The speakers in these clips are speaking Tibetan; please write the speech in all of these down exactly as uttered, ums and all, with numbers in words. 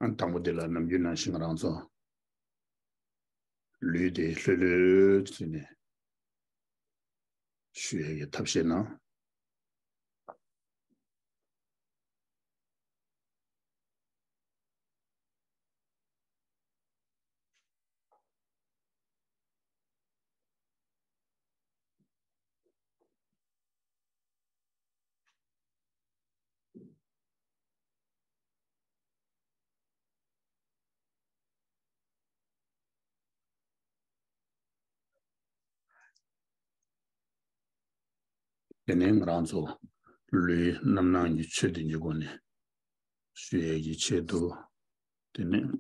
ཨ་དང་པོ་དེ་ལ་ནམ་རྒྱུན་ནང་བཞིན་ང་རང་ཚོ་ལུས་དེ་ལྷོད་ལྷོད་བྱས་ནས་བཞུགས་ཡས་ཀྱི་ཐབས་ཤེས་གནང་། དེ་ནས་ང་རང་ཚོ་ལུས་རྣམ་སྣང་གི་ཆོས་བདུན་གྱི་སྒོ་ནས་བཞུགས་ཡས་ཀྱི་ཆེད་དུ། དེ་ནས།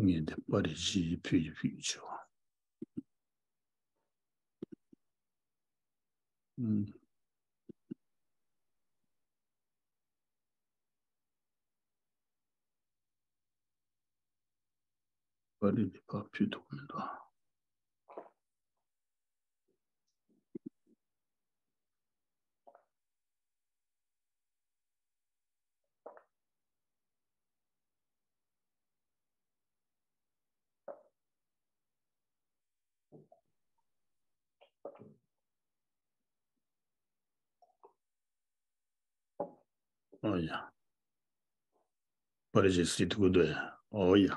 ངས་འདི་པར་རིས་བཞི་ཕུད་ཀྱི་ཕུད་ཀྱི་བྱས་པ། པར་རིས་འདི་ཕར་ཕུད་ཐུབ་མི་འདུག་ཨོ་ཡ། པར་རིས་ཞིག་གཟིགས་ཐུབ་ཀྱི་འདུག་ཡ། ཨོ་ཡ།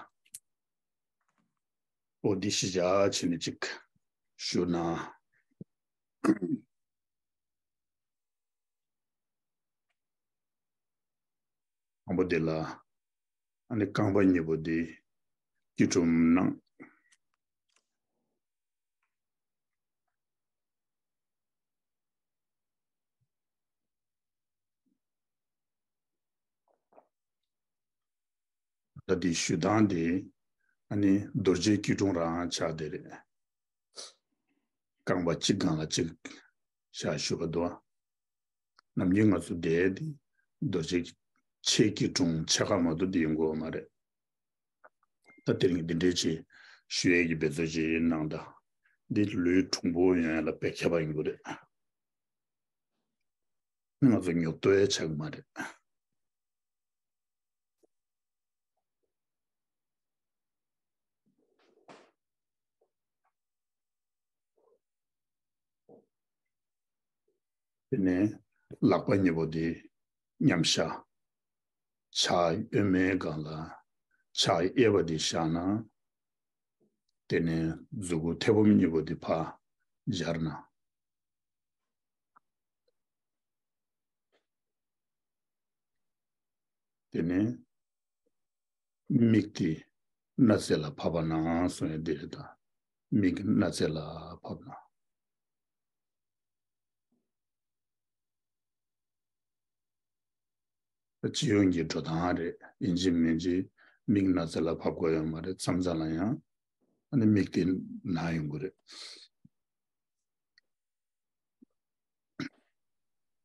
ཨོ་འདི་ཞིག་བྱ་བྱས་ནས་ཅིག་ཞུ་ན། དང་པོ་དེ་ལ། ཨ་ནི་རྐང་པ་གཉིས་པོ་དེ་སྐྱིལ་ཀྲུང་གནང་། ད་དེ་ཞུ་སྟངས་དེ་ཨ་ནི་རྡོ་རྗེ་སྐྱིལ་ཀྲུང་རང་ཆགས་བསྡད་རེད། རྐང་པ་གཅིག་སྒང་ལ་གཅིག་བཞག་བཞུགས་པ་འདུག་ནམ་རྒྱུན་ང་ཚོ་བསྡད་དེ་རྡོ་རྗེ་ཆེ་སྐྱིལ་ཀྲུང་ཆེ་ཁག་མ་གཏོགས་དེ་ཡོང་གི་ཡོད་མ་རེད། ད་དེ་རིང་འདི་འདྲའི་ཆེ་ཞུ་ཡས་ཀྱི་འབད་རྩོལ་ཅིག་གནང་དང་། འདི་ལུས་གྲུང་པོ་ཡོང་ཡ་ལ་དཔེ་ཁྱད་པར་ཡོང་གི་རེད། ང་ཚོ་ཉོབ་ཏོ་ཡ་ཆགས་ཀྱི་མ་རེད། དེ་ནས་ལག་པ་གཉིས་པོ་དེ་མཉམ་བཞག་ཕྱག་གཡོན་མའི་སྒང་ལ་ཕྱག་གཡས་པ་དེ་བཞག་ན། དེ་ནས་མཛུ་གུ་མཐེ་བོང་གཉིས་པོ་དེ་ཕར་སྦྱར་ན། དེ་ནས་མིག་དེ་སྣ་རྩེ་ལ་ཕབ་པ་ན་གསུངས་ཡ་འདི་རེད་ད། མིག་སྣ་རྩེ་ལ་ཕབ་ན། སྤྱི་ཡོངས་ཀྱི་འགྲོ་སྟངས་རེད། ཡིན་གཅིག་མིན་གཅིག་མིག་སྣ་རྩེ་ལ་ཕབ་དགོས་ཡོད་མ་རེད། མཚམས་མཚམས་ལ་ཡང་ཨ་ནི་མིག་དེ་ན་ཡོང་གི་རེད།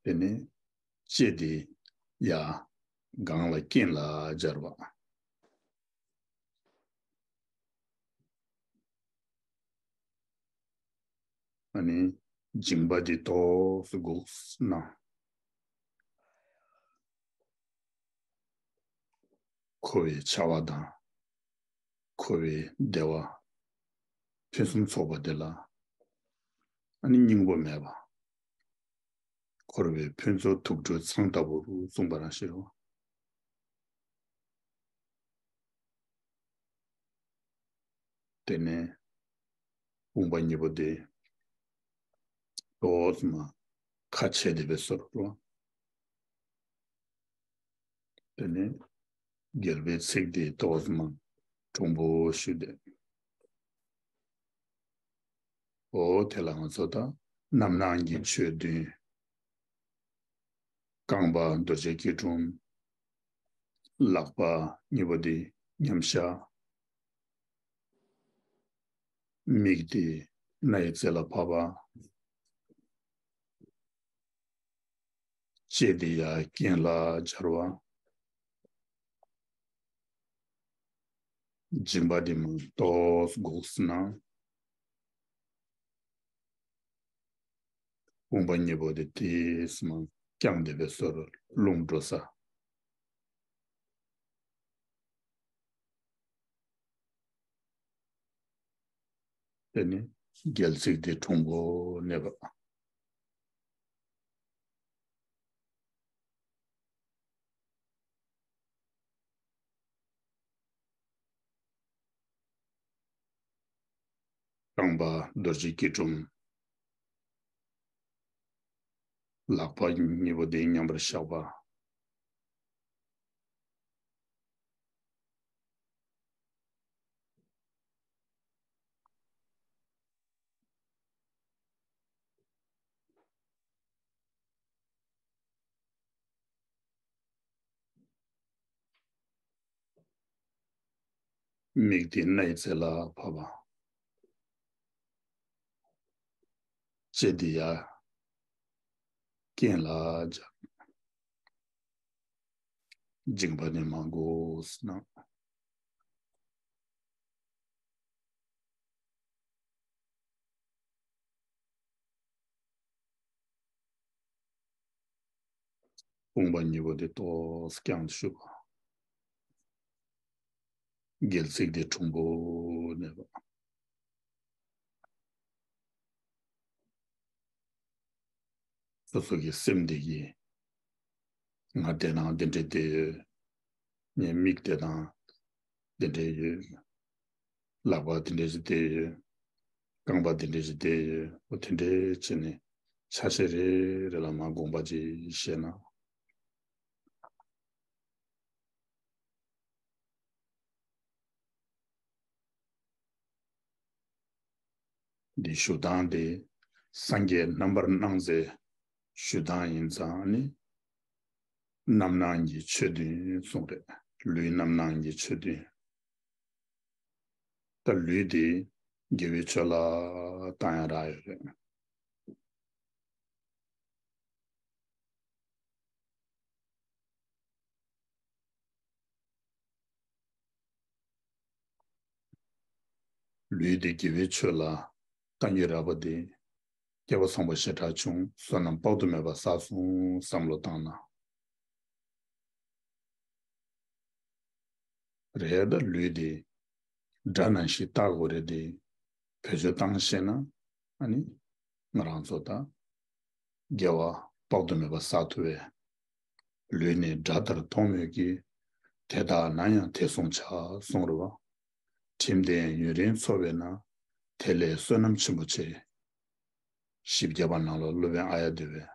དེ་ནས་ལྕེ་དེ་ཡར་སྒང་ལ་སྐེམ་ལ་སྦྱར་བ། ཨ་ནི་མཇིང་པ་འདི་ཏོག་ཙམ་སྒུག་ན། འཁོར་བའི་བྱ་བ་དང་། འཁོར་བའི་བདེ་བ། ཕུན་སུམ་ཚོགས་པ་དེ་ལ་ཨ་ནི་སྙིང་པོ་མེད་པ། འཁོར་བའི་ཕུན་ཚོགས་དུག་སྦྲུལ་ཚང་ལྟ་བུར་གསུངས་པ་རང་ཞེས་རོ། དེ་ནས་དཔུང་པ་གཉིས་པོ་དེ་ཏོག་ཙམ་ཁ་ཕྱེ་བསྡད་པའི་བཟོ་འདྲ། དེ་ནས་རྒྱལ་པོའི་ཚིག་དེ་ཏོག་ཙམ་གྲུང་པོ་ཞུས་ཏེ། འོ་དེ་ལ་ང་ཚོ་ད་རྣམ་སྣང་གི་ཆོས་བདུན། རྐང་པ་རྡོ་རྗེ་སྐྱིལ་ཀྲུང་། ལག་པ་གཉིས་པོ་དེ་མཉམ་བཞག་མིག་དེ་སྣའི་རྩེ་ལ་ཕབ་པ། ལྕེ་དེ་ཡར་རྐན་ལ་སྦྱར་བ། མཇིང་པ་དེ་མར་ཏོག་ཙམ་སྒུག་ཟིན་ན། དཔུང་པ་གཉིས་པོ་དེ་དེ་ཙམ་བརྐྱངས་བསྡད་པའི་བཟོ་འདྲ་ལྷུང་འགྲོ་ས། དེ་ནས་སྒལ་ཚིགས་དེ་གྲུང་པོ་གནས་པ། རྐང་པ་རྡོ་རྗེ་སྐྱིལ་ཀྲུང་། ལག་པ་གཉིས་པོ་དེ་མཉམ་པར་བཞག་པ། མིག་དེ་སྣའི་རྩེ་ལ་ཕབ་པ། ལྕེ་དེ་ཡར་རྐན་ལ་སྦྱར། མཇིང་པ་ནས་མར་སྒུག་ཟིན་ན། དཔུང་པ་གཉིས་པོ་དེ་ཏོག་ཙམ་བརྐྱངས་ཏེ་བཞུགས་པ། སྒལ་ཚིགས་དེ་གྲུང་པོ་གནས་པ། སོ་སོ་གི་སེམས་དེ་གིས་ང་བསྡད་ན་འདི་འདྲས་བསྡད་ཡོད། ངའི་མིག་བསྡད་ན་འདི་འདྲས་ཡོད། ལག་པ་འདི་འདྲས་ཞིག་བསྡད་ཡོད། རྐང་པ་འདི་འདྲས་ཞིག་བསྡད་ཡོད། འོ་དེ་འདྲས་བྱས་ནས་ཆ་ཤས་རེ་རེ་ལ་མར་དགོངས་པ་ཅིག་བཞེས་ན། འདི་ཞུ་སྟངས་དེ་སངས་རྒྱས་རྣམ་པར་སྣང་མཛད་ཞུ་སྟངས་ཡིན་ཙང་ནི། རྣམ་སྣང་གི་ཆོས་བདུན་གསུངས་རེད། ལུས་རྣམ་སྣང་གི་ཆོས་བདུན། ད་ལུས་དེ་དགེ་བའི་ཆོས་ལ་བཏང་ཡ་རག་ཡོད་རེད། ལུས་དེ་དགེ་བའི་ཆོས་ལ་བཏང་ཡོད་རག་པ་དེ། སྐལ་བ་བཟང་པོ་ཞེ་དྲག་བྱུང་། བསོད་ནམས་དཔག་ཏུ་མེད་པ་བསགས་སོང་བསམ་བློ་བཏང་ན། རེད། ད་ལུས་དེ་སྒྲ་ནང་བཞིན་བཏགས་དགོས་རེད་དེ། བེད་སྤྱོད་བཏང་ཤེས་ན་ཨ་ནི་ང་རང་ཚོ་ད་དགེ་བ་དཔག་ཏུ་མེད་པ་བསགས་ཐུབ་པས། ལུས་ནི་སྒྲ་ལྟར་མཐོང་མོད་ཀྱི། དེ་དག་ན་ཡང་དེ་བཟུང་བྱ་གསུངས་རེད་བ། དྲིམ་ལྡན་ཡུན་རིང་འཚོ་བས་ན། དེ་ལས་བསོད་ནམས་ཆེན་པོ་ཆེ། བཞི་བརྒྱ་པ་ནང་ལ་སློབ་དཔོན་ཨཱརྱ་དེ་བས།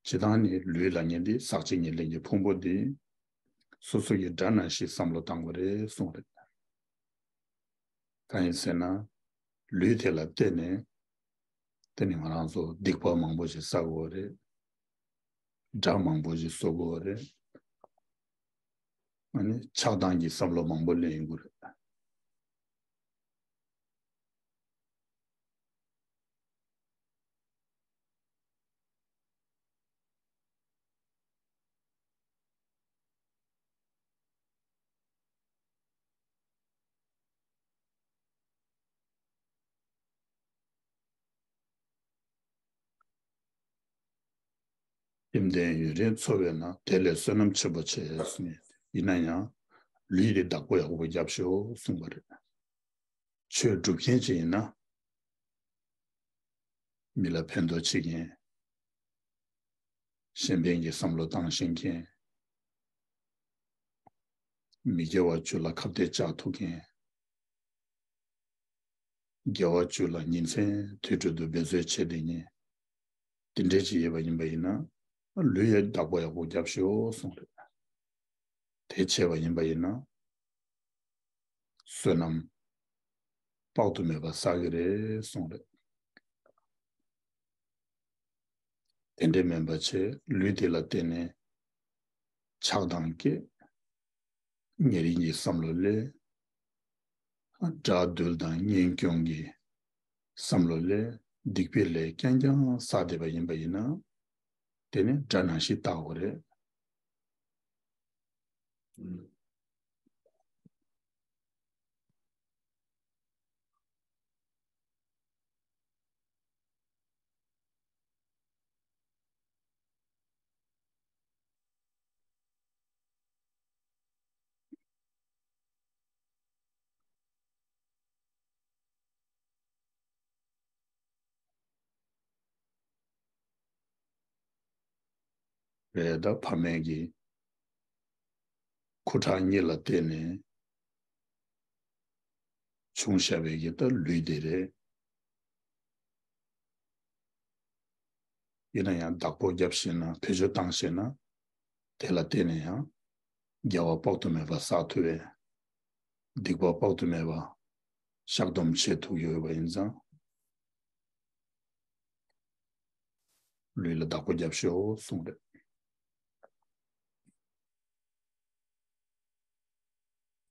སྤྱིར་བཏང་ནི་ལུས་ལ་ཉེ་འདི་ཟག་བཅས་ཉེར་ལེན་གྱི་ཕུང་པོ་འདི། སོ་སོ་ཡི་སྒྲ་ནང་བཞིན་བསམ་བློ་བཏང་དགོས་རེད་གསུངས་རེད། གང་ཡིན་ཟེར་ན། ལུས་དེ་ལ་བརྟེན་ནས། དེ་ནི་ང་རང་ཚོ་སྡིག་པ་མང་པོ་ཞིག་བསགས་དགོས་རེད། དགྲ་མང་པོ་ཞིག་གསོ་དགོས་རེད། ཨ་ནི་ཆགས་སྡང་གི་བསམ་བློ་མང་པོ་ལེན་ཡོང་གི་རེད། དྲིམ་ལྡན་ཡུན་རིང་འཚོ་བས་ན། དེ་ལས་བསོད་ནམས་ཆེན་པོ་ཆེ་གསུངས། ཡིན་ན་ཡང་ལུས་དེ་བདག་པོ་ཡག་པོ་རྒྱབ་ཤོག་གསུངས་པ་རེད། ཆོས་སྒྲུབ་མཁན་ཅིག་ཡིན་ན། མི་ལ་ཕན་ཐོགས་བྱེད་མཁན། གཞན་ཕན་གྱི་བསམ་བློ་བཏང་ཤེས་མཁན། མི་དགེ་བ་བཅུ་ལ་ཁ་གཏད་བཅག་ཐུབ་མཁན། དགེ་བ་བཅུ་ལ་ཉིན་མཚན་དུས་དྲུག་ཏུ་འབད་རྩོལ་བྱེད་བསྡད་མཁན། དེ་འདྲས་ཅིག་ཡོད་པ་ཡིན་པ་ཡིན་ན། ལུས་ཡང་བདག་པོ་ཡག་པོ་རྒྱབ་ཤོག་གསུངས་རེད། དེ་བྱས་པ་ཡིན་པ་ཡིན་ན། བསོད་ནམས་དཔག་ཏུ་མེད་པ་བསགས་ཀྱི་རེད་གསུངས་རེད། དེ་འདྲས་མིན་པ་བྱས་ལུས་དེ་ལ་བརྟེན་ནས་ ཆགས་སྡང་སྐྱེ། ཉེ་རིང་གི་བསམ་བློ་སླེབས། དགྲ་འདུལ་དང་གཉེན་སྐྱོང་གི་བསམ་བློ་སླེབས། སྡིག་པའི་ལས་རྐྱང་རྐྱང་བསགས་བསྡད་པ་ཡིན་པ་ཡིན་ན། དེ་ནི་དགྲ་ནང་བཞིན་བལྟ་དགོས་རེད། རེད། ད་ཕ་མའི་གི་ཁུ་ཁྲག་གཉིས་ལ་བརྟེན་ནས་བྱུང་བཞག་པའི་གི་ད་ལུས་དེ་རེད། ཡིན་ན་ཡང་བདག་པོ་རྒྱབ་ཤེས་ན། བེད་སྤྱོད་བཏང་ཤེས་ན། དེ་ལ་བརྟེན་ནས་ཡང་དགེ་བ་དཔག་ཏུ་མེད་པ་བསགས་ཐུབ་པས། སྡིག་པ་དཔག་ཏུ་མེད་པ་བཤགས་སྡོམ་བྱེད་ཐུབ་ཡོད་པ་ཡིན་ཙང་། ལུས་ལ་བདག་པོ་རྒྱབ་ཤོག་གསུངས་རེད།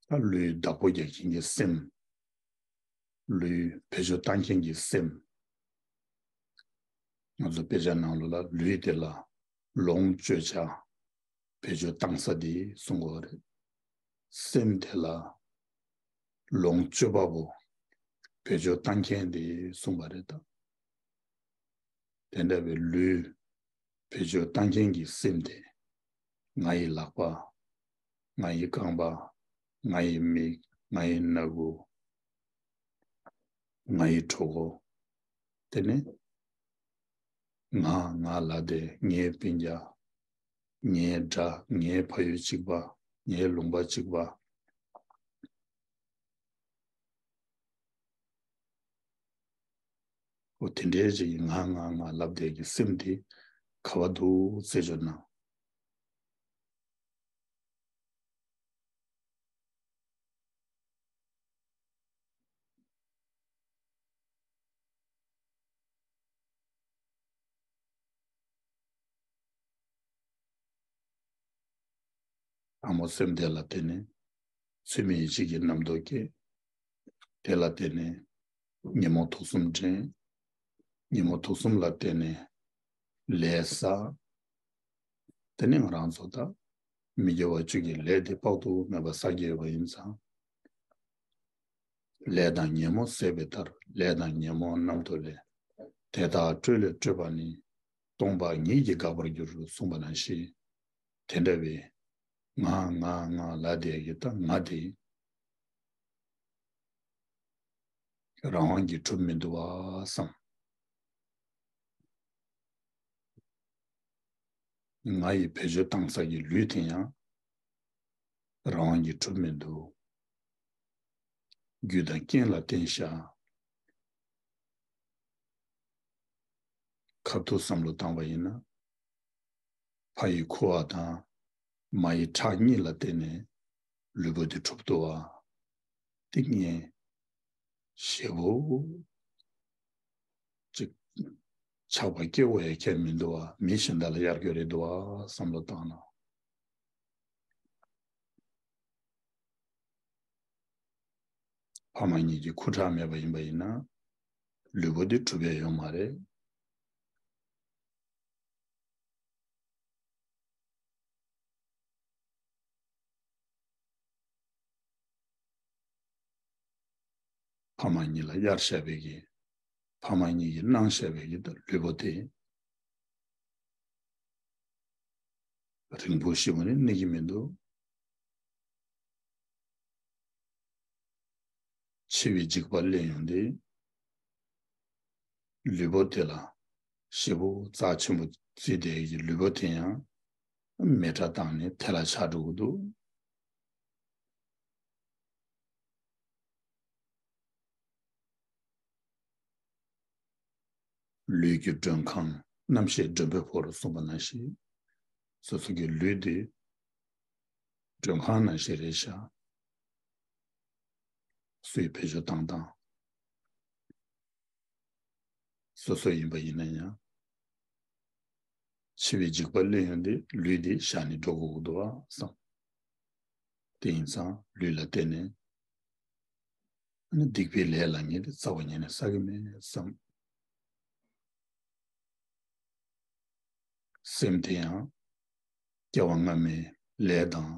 ད་ལུས་བདག་པོ་རྒྱག་མཁན་གྱི་སེམས། ལུས་བེད་སྤྱོད་བཏང་མཁན་གྱི་སེམས། ང་ཚོ་དཔེ་ཆ་ནང་ལོགས་ལ་ལུས་དེ་ལ་ལོངས་སྤྱོད་བྱ། བེད་སྤྱོད་བཏང་ས་དེ་གསུང་གི་ཡོད་རེད། སེམས་དེ་ལ་ལོངས་སྤྱོད་པ་པོ། བེད་སྤྱོད་བཏང་མཁན་དེ་གསུངས་པ་རེད་ད། དེ་འདྲ་བའི་ལུས་བེད་སྤྱོད་བཏང་མཁན་གྱི་སེམས་དེ། ང་ཡི་ལག་པ། ང་ཡི་རྐང་པ། ང་ཡི་མིག། ང་ཡི་སྣ་ཁུག། ང་ཡི་གྲོད་ཁོག། དེ་ནས་ང་ང་ལབ་སྟེ་ངའི་སྤུན་ཀྱག། ངའི་དགྲ། ངའི་ཕ་ཡུལ་གཅིག་པ། ངའི་ལུང་པ་གཅིག་པ། འོ་དེ་འདྲའི་ཅིག་གི་ང་ང་ང་ལབ་བསྡད་ཀྱི་སེམས་དེ་ག་པར་འདུག་ཟེར་བྱུང་ན། དྲང་མོ་སེམས་དེ་ལ་བརྟེན་ནས་ཚུལ་མིན་ཡིད་བྱེད་ཀྱི་རྣམ་རྟོག་སྐྱེ། དེ་ལ་བརྟེན་ནས་ཉོན་མོངས་དུག་གསུམ་འདྲེན། ཉོན་མོངས་དུག་གསུམ་ལ་བརྟེན་ནས་ལས་བསགས། དེ་ནས་ང་རང་ཚོ་ད་མི་དགེ་བ་བཅུ་གི་ལས་དེ་དཔག་ཏུ་མེད་པ་བསགས་ཀྱི་ཡོད་པ་ཡིན་ཙང་། ལས་དང་ཉོན་མོངས་ཟད་པའི་མཐར། ལས་དང་ཉོན་མོངས་རྣམ་རྟོག་ལས། དེ་དག་སྤྲོས་ལས་སྤྲོས་པ་ནི། སྟོང་པ་ཉིད་ཀྱིས་འགག་པར་འགྱུར། གསུངས་པ་ནང་བཞིན། དེ་འདྲ་བའི་ང་ང་ང་ལབ་བསྡད་ཀྱི་ད་ང་དེ་རང་དབང་གིས་གྲུབ་མི་འདུག་པ་བསམ། ང་ཡི་བེད་སྤྱོད་བཏང་ས་ཀྱི་ལུས་དེ་ཡང་རང་དབང་གིས་གྲུབ་མི་འདུག་རྒྱུ་དང་རྐྱེན་ལ་བརྟེན་བཞག། ཁ་ཐུག་བསམ་བློ་བཏང་བ་ཡིན་ན། ཕ་ཡི་ཁུ་བ་དང་མ་ཡི་ཁྲག་གཉིས་ལ་བརྟེན་ནས་ལུས་པོ་འདི་གྲུབ་འདུག་པ། འདི་ངས་ཞེ་པོ་ཅིག་ཆགས་པ་སྐྱེ་དགོས་ཡ་ཁྱད་མི་འདུག་པ། མི་གཞན་དག་ལ་གཡར་རྒྱུ་རེད་འདུག་པ་བསམ་བློ་བཏང་ན། ཕ་མ་གཉིས་ཀྱི་ཁུ་ཁྲག་མེད་པ་ཡིན་པ་ཡིན་ན། ལུས་པོ་འདི་གྲུབ་ཡ་ཡོད་མ་རེད། ཕ་མ་གཉིས་ལ་གཡར་བཞག་པའི་གི། ཕ་མ་གཉིས་ཀྱིས་གནང་བཞག་པའི་གི་ད་ལུས་པོ་དེ། རིང་པོ་ཞེ་པོ་ནི་གནས་ཀྱི་མི་འདུག། འཆི་བའི་འཇིགས་པ་སླེབས་ཡོང་དུས། ལུས་པོ་དེ་ལ་ཞེ་པོ་རྩ་ཆེན་པོ་བརྩིས་བསྡད་ཀྱི་ལུས་པོ་དེ་ཡང་མེ་དགྲ་བཏང་ནས་ཐལ་ལ་ཆགས་འགྲོ་གི་འདུག། ལུས་ཀྱི་མགྲོན་ཁང་རྣམ་ཤེས་མགྲོན་པོས་བོར་གསུངས་པ་ནང་བཞིན། སོ་སོ་གི་ལུས་འདི་མགྲོན་ཁང་ནང་བཞིན་རེད་ཤག། སུས་བེད་སྤྱོད་བཏང་བཏང་། སོ་སོ་ཡིན་པ་ཡིན་ན་ཡང་། འཆི་བའི་འཇིགས་པ་སླེབས་ཡོང་དུས་ལུས་འདི་བཞག་ནས་འགྲོ་དགོས་ཀྱི་འདུག་བསམ། དེ་ཡིན་ཙང་ལུས་ལ་བརྟེན་ནས་ཨ་ནི་སྡིག་པའི་ལས་ལ་ངེས་ཏེ་རྩ་བ་ཉིད་ནས་བསག་གི་མེད་བསམ། སེམས་དེ་ཡང་སྐྱེ་བ་སྔ་མའི་ལས་དང་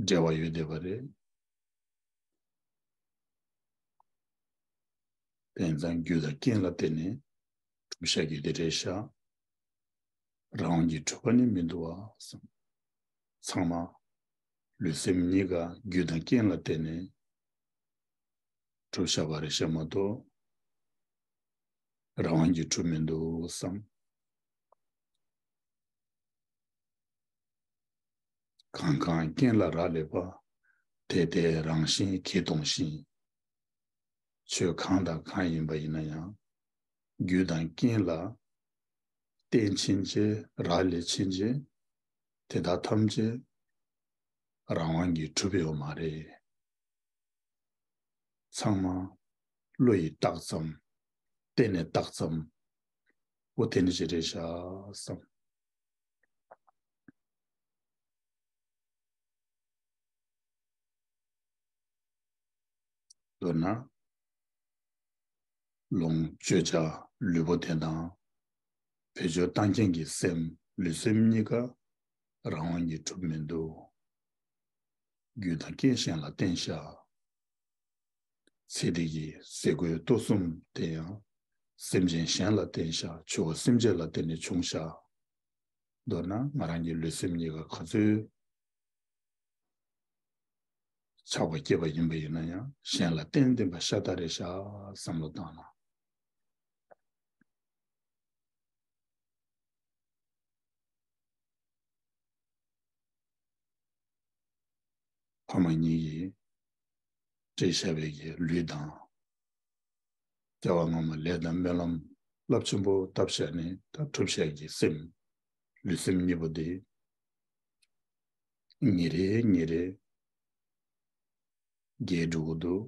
འབྲེལ་བ་ཡོད་བསྡད་པ་རེད། དེ་ཡིན་ཙང་རྒྱུ་དང་རྐྱེན་ལ་བརྟེན་ནས་གྲུབ་བཞག་རྒྱུ་དེ་རེད་ཤག་རང་དབང་གིས་གྲུབ་པ་ནི་མི་འདུག་བསམ། ཚང་མ་ལུས་སེམས་གཉིས་ཀ་རྒྱུ་དང་རྐྱེན་ལ་བརྟེན་ནས་གྲུབ་བཞག་པ་རེད་ཤག་མ་གཏོགས། རང་དབང་གིས་གྲུབ་མི་འདུག་བསམ། གང་གང་རྐྱེན་ལ་རག་ལས་པ། དེ་དེ་རང་བཞིན་གྱིས་སྟོང་ཞིང་། ཆོས་གང་དང་གང་ཡིན་པ་ཡིན་ན་ཡང་། རྒྱུ་དང་རྐྱེན་ལ་བརྟེན་ཕྱིན་ཆད་རག་ལས་ཕྱིན་ཆད་དེ་དག་ཐམས་ཅད་རང་དབང་གིས་གྲུབ་ཡོད་མ་རེད། ཚང་མ་བློ་ཡིས་བཏགས་ཙམ། བརྟེན་ནས་བཏགས་ཙམ། འོ་དེ་འདྲ་ཅིག་རེད་ཤག་བསམ། མདོར་ན། ལོངས་སྤྱོད་བྱ་ལུས་པོ་དེ་དང་། བེད་སྤྱོད་བཏང་མཁན་གྱི་སེམས་ལུས་སེམས་གཉིས་ཀ་རང་དབང་གིས་གྲུབ་མི་འདུག་རྒྱུ་དང་རྐྱེན་གཞན་ལ་བརྟེན་བཞག་ཚེ་འདི་ཡི་ཟས་གོས་གཏོར་གསུམ་དེ་ཡང་སེམས་ཅན་གཞན་ལ་བརྟེན་བཞག་ཆུ་བོ་སེམས་ཅན་ལ་བརྟེན་ནས་བྱུང་བཞག་མདོར་ན་ང་རང་གི་ལུས་སེམས་གཉིས་ཀ་ག་ཚོད་ཆགས་པ་སྐྱེས་པ་ཡིན་པ་ཡིན་ན་ཡང་གཞན་ལ་བརྟེན་བརྟེན་པ་ཤ་སྟག་རེད་ཤག་བསམ་བློ་བཏང་ན། ཕ་མ་གཉིས་ཀྱིས་སྤྲད་བཞག་པའི་གི་ལུས་དང་། སྐྱེ་བ་སྔ་མ་ལས་དང་སྨོན་ལམ་རླབས་ཆེན་པོ་བཏབ་བཞག་ནས་ད་གྲུབ་བཞག་གི་སེམས་ལུས་སེམས་གཉིས་པོ་དེ་ཉིན་རེ་ཉིན་རེ་རྒས་འགྲོ་གི་འདུག་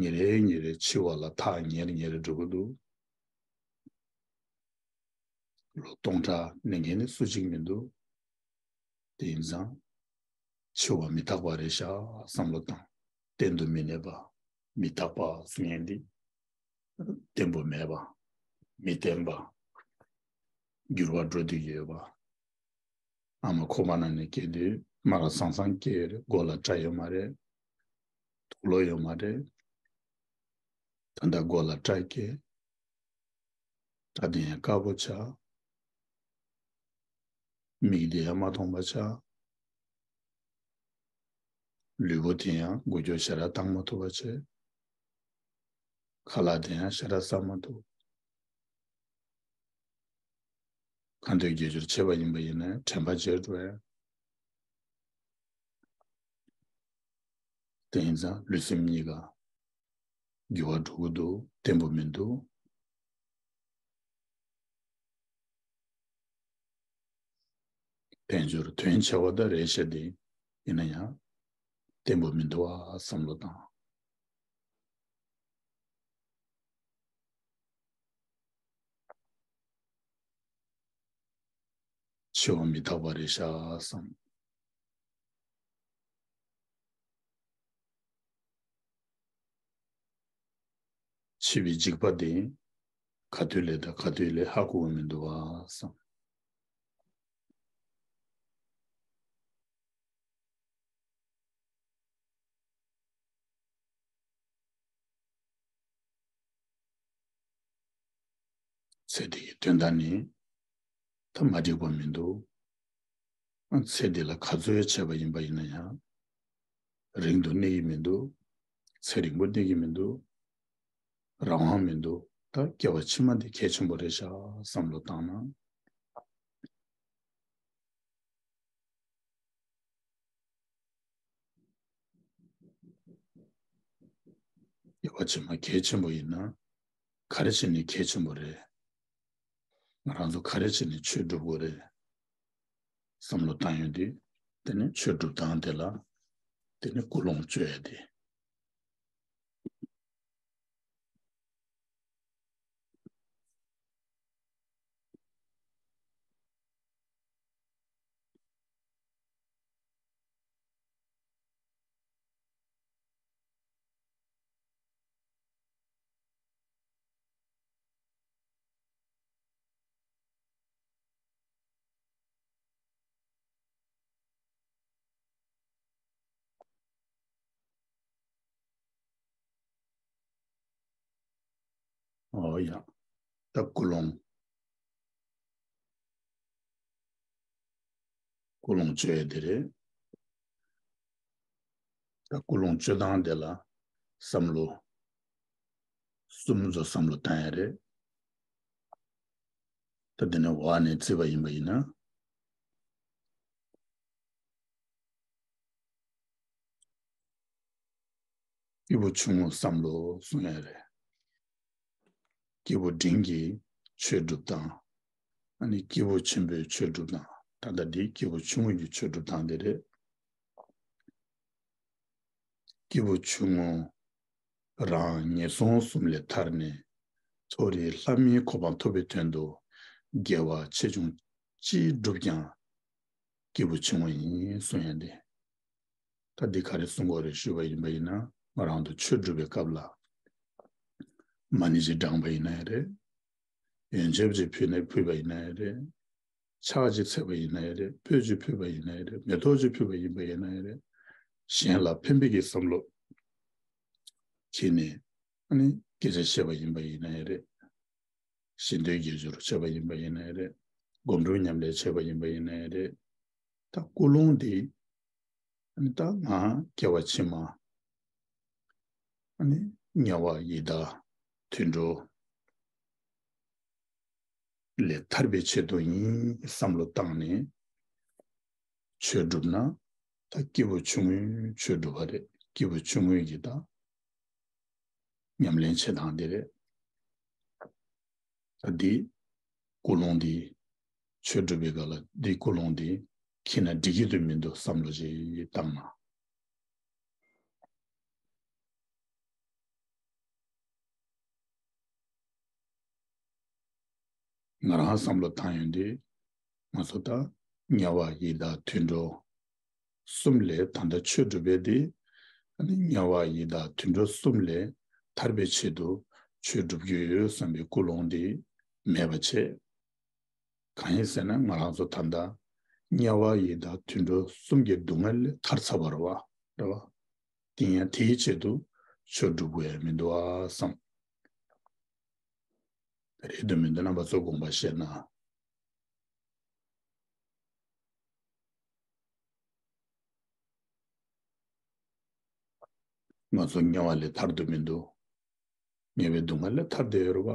ཉིན་རེ་ཉིན་རེ་འཆི་བ་ལ་ཐག་ཉེ་རུ་ཉེ་རུ་འགྲོ་གི་འདུག་ལོ་སྟོང་ཕྲག་གནས་མཁན་ནི་སུ་གཅིག་མི་འདུག་དེ་ཡིན་ཙང་འཆི་བ་མི་རྟག་པ་རེད་ཤག་བསམ་བློ་བཏང་། གཏན་དུ་མི་གནས་པ། མི་རྟག་པ་ཟེར་མཁན་འདི་བརྟན་པོ་མེད་པ། མི་བརྟན་པ། འགྱུར་བ་འགྲོ་བསྡད་ཡོད་པ། ཨ་མ་ཁོག་པ་ནང་ནས་སྐྱེས་དུས་མ་ར་སང་སང་སྐྱེས་ཡོད་རེད། མགོ་ལ་སྐྲ་ཡོད་མ་རེད། དུག་ལོག་ཡོད་མ་རེད། ད་ལྟ་མགོ་ལ་སྐྲ་སྐྱེས། སྐྲ་དེ་ཡང་དཀར་པོ་ཆགས། མིག་དེ་ཡང་མ་མཐོང་པ་ཆགས། ལུས་པོ་དེ་ཡང་འགུལ་སྐྱོད་ཞེ་དྲག་བཏང་མ་ཐུབ་པ་བྱས། ཁ་ལག་དེ་ཡང་ཞེ་དྲག་ཟ་མ་ཐུབ། ཁ་འདོན་དགེ་སྦྱོར་བྱས་པ་ཡིན་པ་ཡིན་ན་དྲན་པ་བརྗེད་འགྲོ་ཡ། དེ་ཡིན་ཙང་ལུས་སེམས་གཉིས་ཀ་འགྱུར་བ་འགྲོ་གི་འདུག་བརྟན་པོ་མི་འདུག་དལ་འབྱོར་དོན་ཆེ་བ་ད་རེད་ཤག་དེ་ཡིན་ན་ཡང་བརྟན་པོ་མི་འདུག་ཨ་བསམ་བློ་བཏང་། འཆི་བ་མི་རྟག་པ་རེད་ཤག་བསམ། འཆི་བའི་འཇིགས་པ་དེ་ག་དུས་ལས་དང་ག་དུས་ལས་ཧ་གོ་གི་མི་འདུག་བ་བསམ། ཚེ་འདི་ཡི་དོན་དག་ནི་ད་མ་འགྲིག་པ་མི་འདུག་ཚེ་འདི་ལ་ག་ཚོད་བྱས་པ་ཡིན་པ་ཡིན་ན་ཡང་རིང་དུ་གནས་ཀྱི་མི་འདུག་ཚེ་རིང་པོ་གནས་ཀྱི་མི་འདུག་རང་དབང་མི་འདུག་ད་སྐྱེ་བ་ཕྱི་མ་འདི་གལ་ཆེན་པོ་རེད་ཤག་བསམ་བློ་བཏང་ན། སྐྱེ་བ་ཕྱི་མ་གལ་ཆེན་པོ་ཡིན་ན་ག་རེ་བྱས་ནས་གལ་ཆེན་པོ་རེད། ང་རང་ཚོ་ག་རེ་བྱས་ནས་ཆོས་སྒྲུབ་དགོས་རེད་བསམ་བློ་བཏང་ཡོང་དུས། དེ་ནས་ཆོས་སྒྲུབ་སྟངས་དེ་ལ་དེ་ནས་ཀུན་སློང་བཅོས་ཡ་དེ། ཨོ་ཡ། ད་ཀུན་སློང་། ཀུན་སློང་བཅོས་ཡ་དེ་རེད། ད་ཀུན་སློང་བཅོས་སྟངས་དེ་ལ་བསམ་བློ་གསུམ་ཙམ་བསམ་བློ་བཏང་ཡ་རེད། ད་དེ་ནས་འོག་ནས་བརྩིས་པ་ཡིན་པ་ཡིན་ན། སྐྱེས་བུ་ཆུང་ངུའི་བསམ་བློ་གསུང་ཡ་རེད། སྐྱེས་བུ་འབྲིང་གི་ཆོས་སྒྲུབ་སྟངས། ཨ་ནི་སྐྱེས་བུ་ཆེན་པོའི་ཆོས་སྒྲུབ་སྟངས། ད་ལྟ་འདི་སྐྱེས་བུ་ཆུང་ངུ་ཡི་ཆོས་སྒྲུབ་སྟངས་དེ་རེད། སྐྱེས་བུ་ཆུང་ངུ་རང་ངན་སོང་གསུམ་ལས་ཐར་ནས་མཐོ་རིས་ལྷ་མིའི་གོ་འཕང་ཐོབ་པའི་དོན་དུ་དགེ་བ་ཆེ་ཆུང་ཅི་བསྒྲུབས་ཀྱང་སྐྱེས་བུ་ཆུང་ངུ་ཡིན་གསུང་ཡ་འདི། ད་འདི་ག་རེ་གསུང་དགོས་རེད་ཞུས་པ་ཡིན་པ་ཡིན་ན། ང་རང་ཚོ་ཆོས་སྒྲུབ་པའི་སྐབས་ལ་མ་ཎི་ཅིག་བགྲངས་པ་ཡིན་ན་ཡང་རེད། ཡོན་ཆབ་ཅིག་ཕུལ་ནས་ཕུལ་བ་ཡིན་ན་ཡང་རེད། ཕྱག་ཅིག་འཚལ་བ་ཡིན་ན་ཡང་རེད། སྤོས་ཅིག་ཕུལ་བ་ཡིན་ན་ཡང་རེད། མེ་ཏོག་ཅིག་ཕུལ་བ་ཡིན་པ་ཡིན་ན་ཡང་རེད། གཞན་ལ་ཕན་པའི་གི་བསམ་བློ་བྱས་ནས། ཨ་ནི་སྐད་ཆ་བཤད་པ་ཡིན་པ་ཡིན་ན་ཡང་རེད། ཤིང་རྟའི་དགེ་སྦྱོར་བྱས་པ་ཡིན་པ་ཡིན་ན་ཡང་རེད། སྒོམ་སྒྲུབ་ཉམས་ལེན་བྱས་པ་ཡིན་པ་ཡིན་ན་ཡང་རེད། ད་ཀུན་སློང་འདི། ཨ་ནི་ད་ང་སྐྱེ་བ་ཕྱི་མ། ཨ་ནི་དམྱལ་བ་ཡི་དྭགས་དུད་འགྲོ་ལས་ཐར་པའི་ཆེད་དུ་ཡིན་བསམ་བློ་བཏང་ནས་ཆོས་སྒྲུབ་ན། ད་སྐྱེས་བུ་ཆུང་ངུའི་ཆོས་སྒྲུབ་པ་རེད། སྐྱེས་བུ་ཆུང་ངུའི་གི་ད་ཉམས་ལེན་བྱེད་སྟངས་དེ་རེད། ད་འདི་ཀུན་སློང་འདི་ཆོས་སྒྲུབ་པའི་སྐབས་ལ་འདི་ཀུན་སློང་འདི་འཁྱེར་ན་འགྲིག་གི་འདུག་མི་འདུག་བསམ་བློ་ཅིག་བཏང་ན། ང་རང་བསམ་བློ་བཏང་ཡོང་དུས། ང་ཚོ་ད་དམྱལ་བ་ཡི་དྭགས་དུད་འགྲོ་གསུམ་ལས་ད་ལྟ་ཆོས་སྒྲུབ་པའི་དེ། ཨ་ནི་དམྱལ་བ་ཡི་དྭགས་དུད་འགྲོ་གསུམ་ལས་ཐར་པའི་ཆེད་དུ་ཆོས་སྒྲུབ་ཀྱི་ཡོད་བསམ་པའི་ཀུན་སློང་དེ་མེད་པ་བྱས། གང་ཡིན་ཟེར་ན། ང་རང་ཚོ་ད་ལྟ་དམྱལ་བ་ཡི་དྭགས་དུད་འགྲོ་གསུམ་གྱི་སྡུག་བསྔལ་ལས་ཐར་ཚར་བ་རེད་བ། རེད་བ། དེ་ཡང་དེའི་ཆེད་དུ་ཆོས་སྒྲུབ་དགོས་ཡ་མི་འདུག་བསམ། རེད་འདུག་མི་འདུག་རྣམ་པ་ཚོ་དགོངས་པ་བཞེས་ན། ང་ཚོ་དམྱལ་བ་ལས་ཐར་འདུག་མི་འདུག་དམྱལ་བའི་སྡུག་བསྔལ་ལས་ཐར་བསྡད་ཡོད་རེད་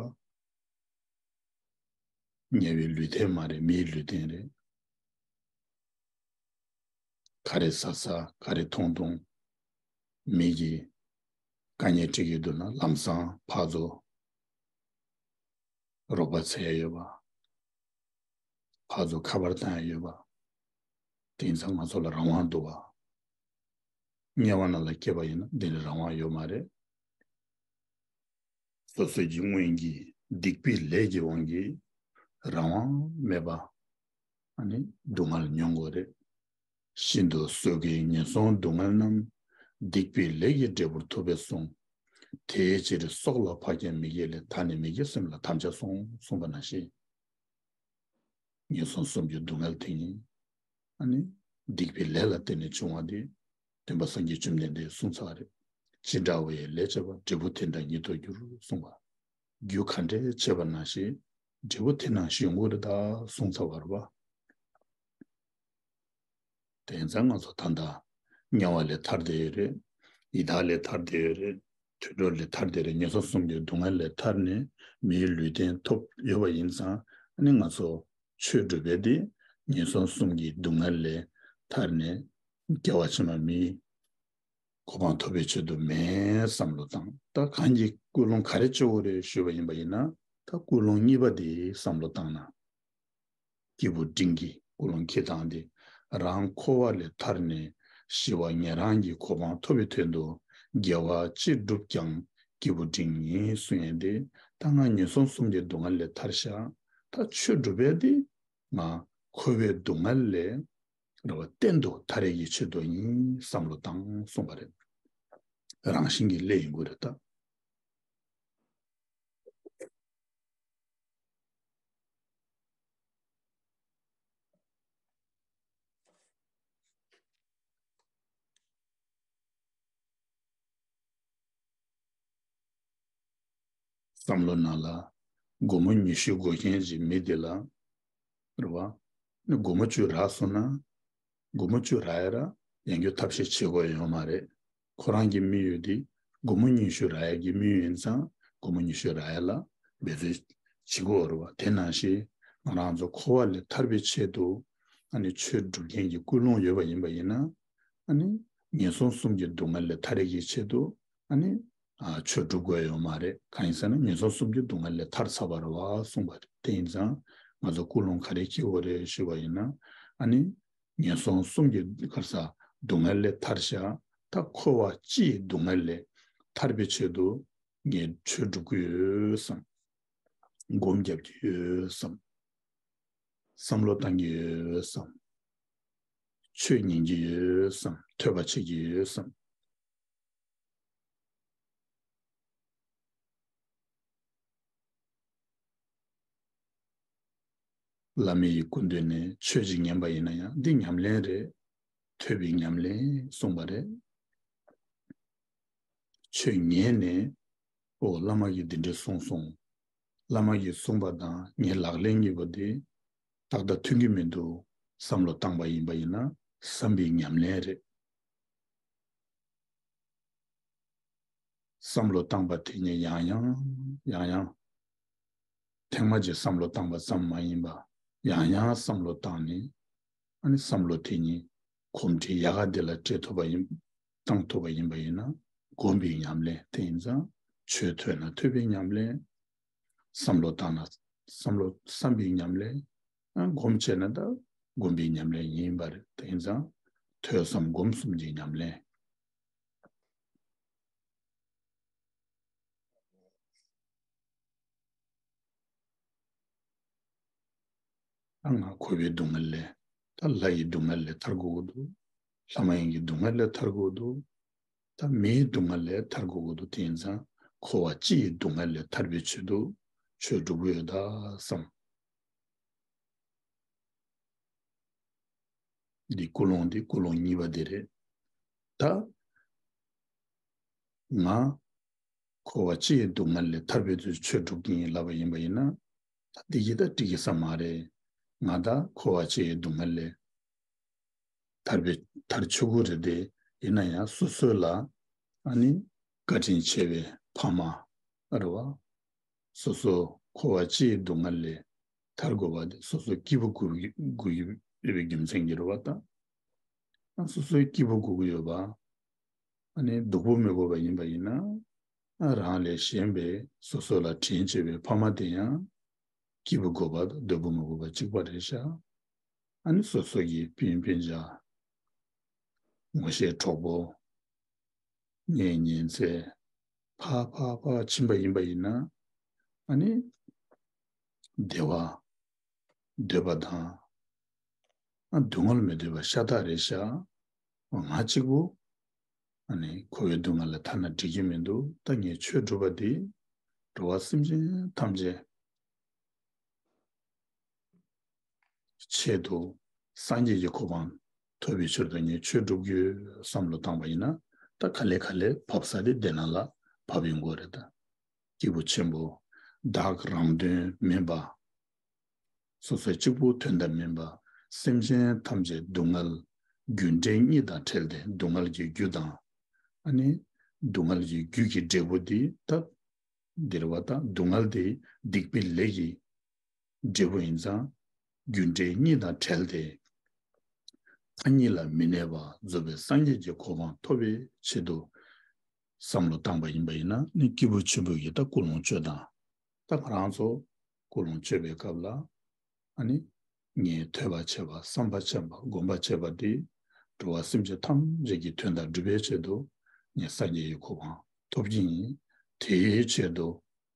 བ། དམྱལ་བའི་ལུས་རྟེན་མ་རེད། མིའི་ལུས་རྟེན་རེད། ག་རེ་ཟ་ཟ། ག་རེ་འཐུང་འཐུང་། མི་གིས་དཀའ་ངལ་འཕྲད་ཀྱི་འདུག་ན་ལམ་སང་ཕར་ཚུར་རོགས་པ་འཚོལ་ཡ་ཡོད་པ། ཕར་ཚུར་ཁ་པར་བཏང་ཡ་ཡོད་པ། དེང་སང་ང་ཚོ་ལ་རང་དབང་འདུག་བ། དམྱལ་བ་ནང་ལ་སྐྱེས་པ་ཡིན་ན་འདི་འདྲའི་རང་དབང་ཡོད་མ་རེད། སོ་སོའི་གི་སྔོན་གྱི་སྡིག་པའི་ལས་ཀྱི་དབང་གིས་རང་དབང་མེད་པ། ཨ་ནི་སྡུག་བསྔལ་མྱོང་དགོས་རེད། ཤིན་ཏུ་གཟུགས་ཀྱི་ངན་སོང་སྡུག་བསྔལ་རྣམས། སྡིག་པའི་ལས་ཀྱི་འབྲས་བུར་ཐུབ་པས་གསུངས། དེའི་ཕྱིར་སྲོག་ལ་ཕར་ཀྱང་མི་དགྱེས་ལས། ད་ནི་མི་དགེ་སེམས་ལ་དམ་བཅའ་སོང་། གསུངས་པ་ནང་བཞིན། ངན་སོང་གསུམ་གྱི་སྡུག་བསྔལ་དེ་ཉིད། ཨ་ནི་སྡིག་པའི་ལས་ལ་བརྟེན་ནས་བྱུང་བ་དེ། སྟོན་པ་སངས་རྒྱས་བཅོམ་ལྡན་འདས་གསུངས་ཚར་བ་རེད། ཅི་འདྲ་བའི་ལས་བྱས་པ། འབྲས་བུ་དེ་འདྲ་ཉིད་དུ་འགྱུར། གསུངས་པ། རྒྱུ་ག་འདྲས་བྱས་པ་ནང་བཞིན་འབྲས་བུ་དེ་ནང་བཞིན་ཡོང་གི་རེད་ད་གསུངས་ཚར་བ་རེད་བ། དེང་སང་ང་ཚོ་ད་ལྟ་དམྱལ་བ་ལས་ཐར་བསྡད་ཡོད་རེད། ཡི་དྭགས་ལས་ཐར་བསྡད་ཡོད་རེད། དུད་འགྲོ་ལས་ཐར་བསྡད་རེད། ངན་སོང་གསུམ་གྱི་སྡུག་བསྔལ་ལས་ཐར་ནས་མིའི་ལུས་རྟེན་ཐོབ་ཡོད་པ་ཡིན་ཙང་། ཨ་ནི་ང་ཚོ་ཆོས་སྒྲུབ་པའི་དེ་ངན་སོང་གསུམ་གྱི་སྡུག་བསྔལ་ལས་ཐར་ནས་སྐྱེ་བ་ཕྱི་མ་མིའི་གོ་འཕང་ཐོབ་པའི་ཆེད་དུ་མེད་བསམ་བློ་བཏང་། ད་གང་གི་ཀུན་སློང་ག་རེ་བཅོས་དགོས་རེད་ཞུས་པ་ཡིན་པ་ཡིན་ན། ད་ཀུན་སློང་གཉིས་པ་དེ་བསམ་བློ་བཏང་ན། སྐྱེས་བུ་འབྲིང་གི་ཀུན་སློང་འཁྱེར་སྟངས་དེ། རང་འཁོར་བ་ལས་ཐར་ནས་ཞི་བ་ཉན་རང་གི་གོ་འཕང་ཐོབ་པའི་དོན་དུ་དགེ་བ་ཅི་བསྒྲུབས་ཀྱང་སྐྱེས་བུ་འབྲིང་ཡིན་གསུང་ཡས་དེ། ད་ང་ངན་སོང་གསུམ་གྱི་སྡུག་བསྔལ་ལས་ཐར་ཤག་ད་ཆོས་སྒྲུབ་པས་དེ་ང་འཁོར་བའི་སྡུག་བསྔལ་ལས་རེ་བ་གཏན་དུ་ཐར་ཡས་ཀྱི་ཆེད་དུ་ཡིན་བསམ་བློ་བཏང་གསུངས་པ་རེད། རང་བཞིན་གྱིས་སླེབས་ཡོང་གི་རེད་ད། བསམ་བློ་ནང་ལ་སྒོར་མོ་ཉི་ཤུ་དགོས་མཁན་གྱི་མི་དེ་ལ། རེད་བ། ནི་སྒོར་མོ་བཅུ་རག་སོང་ན། སྒོར་མོ་བཅུ་རག་ཡ་ར་ཡང་རྒྱུ་ཐབས་ཤེས་བྱེད་དགོས་ཡོད་མ་རེད། ཁོ་རང་གི་དམིགས་ཡུལ་དེ་སྒོར་མོ་ཉི་ཤུ་རག་ཡ་གི་དམིགས་ཡུལ་ཡིན་ཙང་སྒོར་མོ་ཉི་ཤུ་རག་ཡ་ལ་འབད་རྩོལ་བྱེད་དགོས་རེད་བ། དེ་ནང་བཞིན་ང་རང་ཚོ་འཁོར་བ་ལས་ཐར་པའི་ཆེད་དུ་ཨ་ནི་ཆོས་སྒྲུབ་མཁན་གྱི་ཀུན་སློང་ཡོད་པ་ཡིན་པ་ཡིན་ན། ཨ་ནི་ངན་སོང་གསུམ་གྱི་སྡུག་བསྔལ་ལས་ཐར་ཡ་གི་ཆེད་དུ་ཨ་ནི་ཨ་ཆོས་སྒྲུབ་དགོས་ཡོད་མ་རེད། གང་ཡིན་ཟེར་ན་ངན་སོང་གསུམ་གྱི་སྡུག་བསྔལ་ལས་ཐར་ཚར་བ་རེད་བ་གསུངས་པ་རེད། དེ་ཡིན་ཙང་ང་ཚོ་ཀུན་སློང་ག་རེ་འཁྱེར་དགོས་རེད་ཞུས་པ་ཡིན་ན། ཨ་ནི་ངན་སོང་གསུམ་གྱི་ག་རེ་ཟ་སྡུག་བསྔལ་ལས་ཐར་ཤག་ད་འཁོར་བ་སྤྱིའི་སྡུག་བསྔལ་ལས་ཐར་པའི་ཆེད་དུ་ངས་ཆོས་སྒྲུབ་ཀྱི་ཡོད་བསམ། སྒོམ་རྒྱབ་ཀྱི་ཡོད་བསམ། བསམ་བློ་བཏང་གི་ཡོད་བསམ། ཆོས་ཉན་གྱི་ཡོད་བསམ། ཐོས་པ་བྱེད་ཀྱི་ཡོད་བསམ། བླ་མའི་སྐུ་མདུན་ནས་ཆོས་ཅིག་ཉན་པ་ཡིན་ན་ཡང་འདི་ཉམས་ལེན་རེད། ཐོས་པའི་ཉམས་ལེན་གསུངས་པ་རེད། ཆོས་ཉན་ནས་ཨོ་བླ་མ་གིས་འདི་འདྲ་གསུངས་སོང་། བླ་མ་གིས་གསུངས་པ་དང་ངའི་ལག་ལེན་གཉིས་པོ་དེ་ཏག་ཏག་མཐུན་གྱི་མི་འདུག་བསམ་བློ་བཏང་པ་ཡིན་པ་ཡིན་ན་བསམ་པའི་ཉམས་ལེན་རེད། བསམ་བློ་བཏང་པ་དེ་ཉིད་ཡང་ཡང་ཡང་ཡང་། ཐེངས་མ་གཅིག་བསམ་བློ་བཏང་པ་ཙམ་མ་ཡིན་པ། ཡང་ཡང་བསམ་བློ་བཏང་ནས། ཨ་ནི་བསམ་བློ་དེ་ཉིད་གོམས་འདྲིས་ཡག་ག་དེ་ལ་སྤྲད་ཐུབ་པ་ཡིན། བཏང་ཐུབ་པ་ཡིན་པ་ཡིན་ན་སྒོམ་པའི་ཉམས་ལེན་དེ་ཡིན་ཙང་། ཆོས་ཐོས་ན་ཐོས་པའི་ཉམས་ལེན། བསམ་བློ་བཏང་ན་བསམ་བློ་བསམ་པའི་ཉམས་ལེན། ཨ་སྒོམ་བྱས་ན་ད་སྒོམ་པའི་ཉམས་ལེན་ཡིན་པ་རེད། དེ་ཡིན་ཙང་ཐོས་བསམ་སྒོམ་གསུམ་གྱི་ཉམས་ལེན། ད་ང་འཁོར་བའི་སྡུག་བསྔལ་ལས། ད་ལྷ་ཡི་སྡུག་བསྔལ་ལས་ཐར་དགོས་ཀྱི་འདུག་ལྷ་མ་ཡིན་གྱི་སྡུག་བསྔལ་ལས་ཐར་དགོས་ཀྱི་འདུག་ད་མིའི་སྡུག་བསྔལ་ལས་ཐར་དགོས་ཀྱི་འདུག་དེ་ཡིན་ཙང་འཁོར་བ་སྤྱི་ཡི་སྡུག་བསྔལ་ལས་ཐར་བའི་ཆེད་དུ་ཆོས་སྒྲུབ་ཀྱི་ཡོད་ད་བསམ། འདི་ཀུན་སློང་འདི་ཀུན་སློང་གཉིས་པ་འདི་རེད། ད་ང་འཁོར་བ་སྤྱི་ཡི་སྡུག་བསྔལ་ལས་ཐར་པའི་ཚུལ་ཆོས་སྒྲུབ་ཀྱི་ཡིན་ལབ་པ་ཡིན་པ་ཡིན་ན། ད་འདི་གི་ད་འགྲིག་གི་ས་མ་རེད། ང་ད་འཁོར་བ་སྤྱི་ཡི་སྡུག་བསྔལ་ལས་ཐར་པའི་ཐར་ཆོག་གི་རེད་དེ། ཡིན་ན་ཡང་སོ་སོ་ལ་ཨ་ནི་བཀའ་དྲིན་ཆེ་བའི་ཕ་མ་རེད་བ། སོ་སོ་འཁོར་བ་སྤྱི་ཡི་སྡུག་བསྔལ་ལས་ཐར་དགོས་པ་དེ་སོ་སོ་སྐྱིད་པོ་དགོས་ཀྱི་དགོས་ཀྱི་ཡོད་པའི་རྒྱུ་མཚན་གྱིས་རེད་བ་ད། ཨ་སོ་སོའི་སྐྱིད་པོ་དགོས་ཀྱི་ཡོད་པ། ཨ་ནི་སྡུག་པོ་མི་དགོས་པ་ཡིན་པ་ཡིན་ན། ཨ་རང་ལས་གཞན་པའི་སོ་སོ་ལ་དྲིན་ཆེ་བའི་ཕ་མ་དེ་ཡང་སྐྱིད་པོ་དགོས་པ་དང་སྡུག་པོ་མི་དགོས་པ་གཅིག་པ་རེད་ཤག་ཨ་ནི་སོ་སོ་གི་སྤུན་སྤུན་ཆ། ངོ་ཤེས་གྲོགས་པོ། གཉེན་ཉེ་ཚན། ཕར་ཕར་ཕར་ཕྱིན་པ་ཡིན་པ་ཡིན་ན། ཨ་ནི་བདེ་བ་འདོད་པ་དང་། ཨ་སྡུག་བསྔལ་མི་འདོད་པ་ཤ་སྟག་རེད་ཤག་ང་གཅིག་པུ་ཨ་ནི་འཁོར་བའི་སྡུག་བསྔལ་ལས་ཐར་ན་འགྲིག་གི་མི་འདུག་ད་ངས་ཆོས་སྒྲུབ་པ་འདི་འགྲོ་བ་སེམས་ཅན་ཐམས་ཅད་ཆེད་དུ་སངས་རྒྱས་ཀྱི་གོ་འཕང་ཐོབ་པའི་ཕྱིར་དུ་ངས་ཆོས་སྒྲུབ་ཀྱི་ཡོད་བསམ་བློ་བཏང་པ་ཡིན་ན། ད་ག་ལེ་ག་ལེ་བབས་ས་དེ་དེ་ནང་ལ་བབས་ཡོང་གི་རེད་ད། སྐྱེས་བུ་ཆེན་པོ་བདག་རང་དོན་མིན་པ། སོ་སོ་གཅིག་པུ་དོན་དག་མིན་པ། སེམས་ཅན་ཐམས་ཅད་སྡུག་བསྔལ་རྒྱུ་འབྲས་གཉིས་དང་བྲལ་ཏེ་སྡུག་བསྔལ་གྱི་རྒྱུ་དང་། ཨ་ནི་སྡུག་བསྔལ་གྱི་རྒྱུ་གི་འབྲས་བུ་འདི་ད་འདིར་བ་དང་སྡུག་བསྔལ་དེ་སྡིག་པའི་ལས་ཀྱི་འབྲས་བུ་ཡིན་ཙང་རྒྱུ་འབྲས་གཉིས་དང་བྲལ་ཏེ་མཐའ་གཉིས་ལ་མི་གནས་པ་རྫོགས་པའི་སངས་རྒྱས་ཀྱི་གོ་འཕང་ཐོབ་པའི་ཆེད་དུ་བསམ་བློ་བཏང་པ་ཡིན་པ་ཡིན་ན་ནི་སྐྱེས་བུ་ཆེན་པོ་ཡི་ད་ཀུན་སློང་བཅོས་དང་། ད་ང་རང་ཚོ་ཀུན་སློང་བཅོས་པའི་སྐབས་ལ་ཨ་ནི་ངས་ཐོས་པ་བྱས་པ་བསམ་པ་བྱས་པ་སྒོམ་པ་བྱས་པ་དེ་འགྲོ་བ་སེམས་ཅན་ཐམས་ཅད་ཀྱི་དོན་དག་སྒྲུབ་པའི་ཆེད་དུ་ངས་སངས་རྒྱས་ཀྱི་གོ་འཕང་ཐོབ་ཀྱི་ཡིན། དེའི་ཆེད་དུ་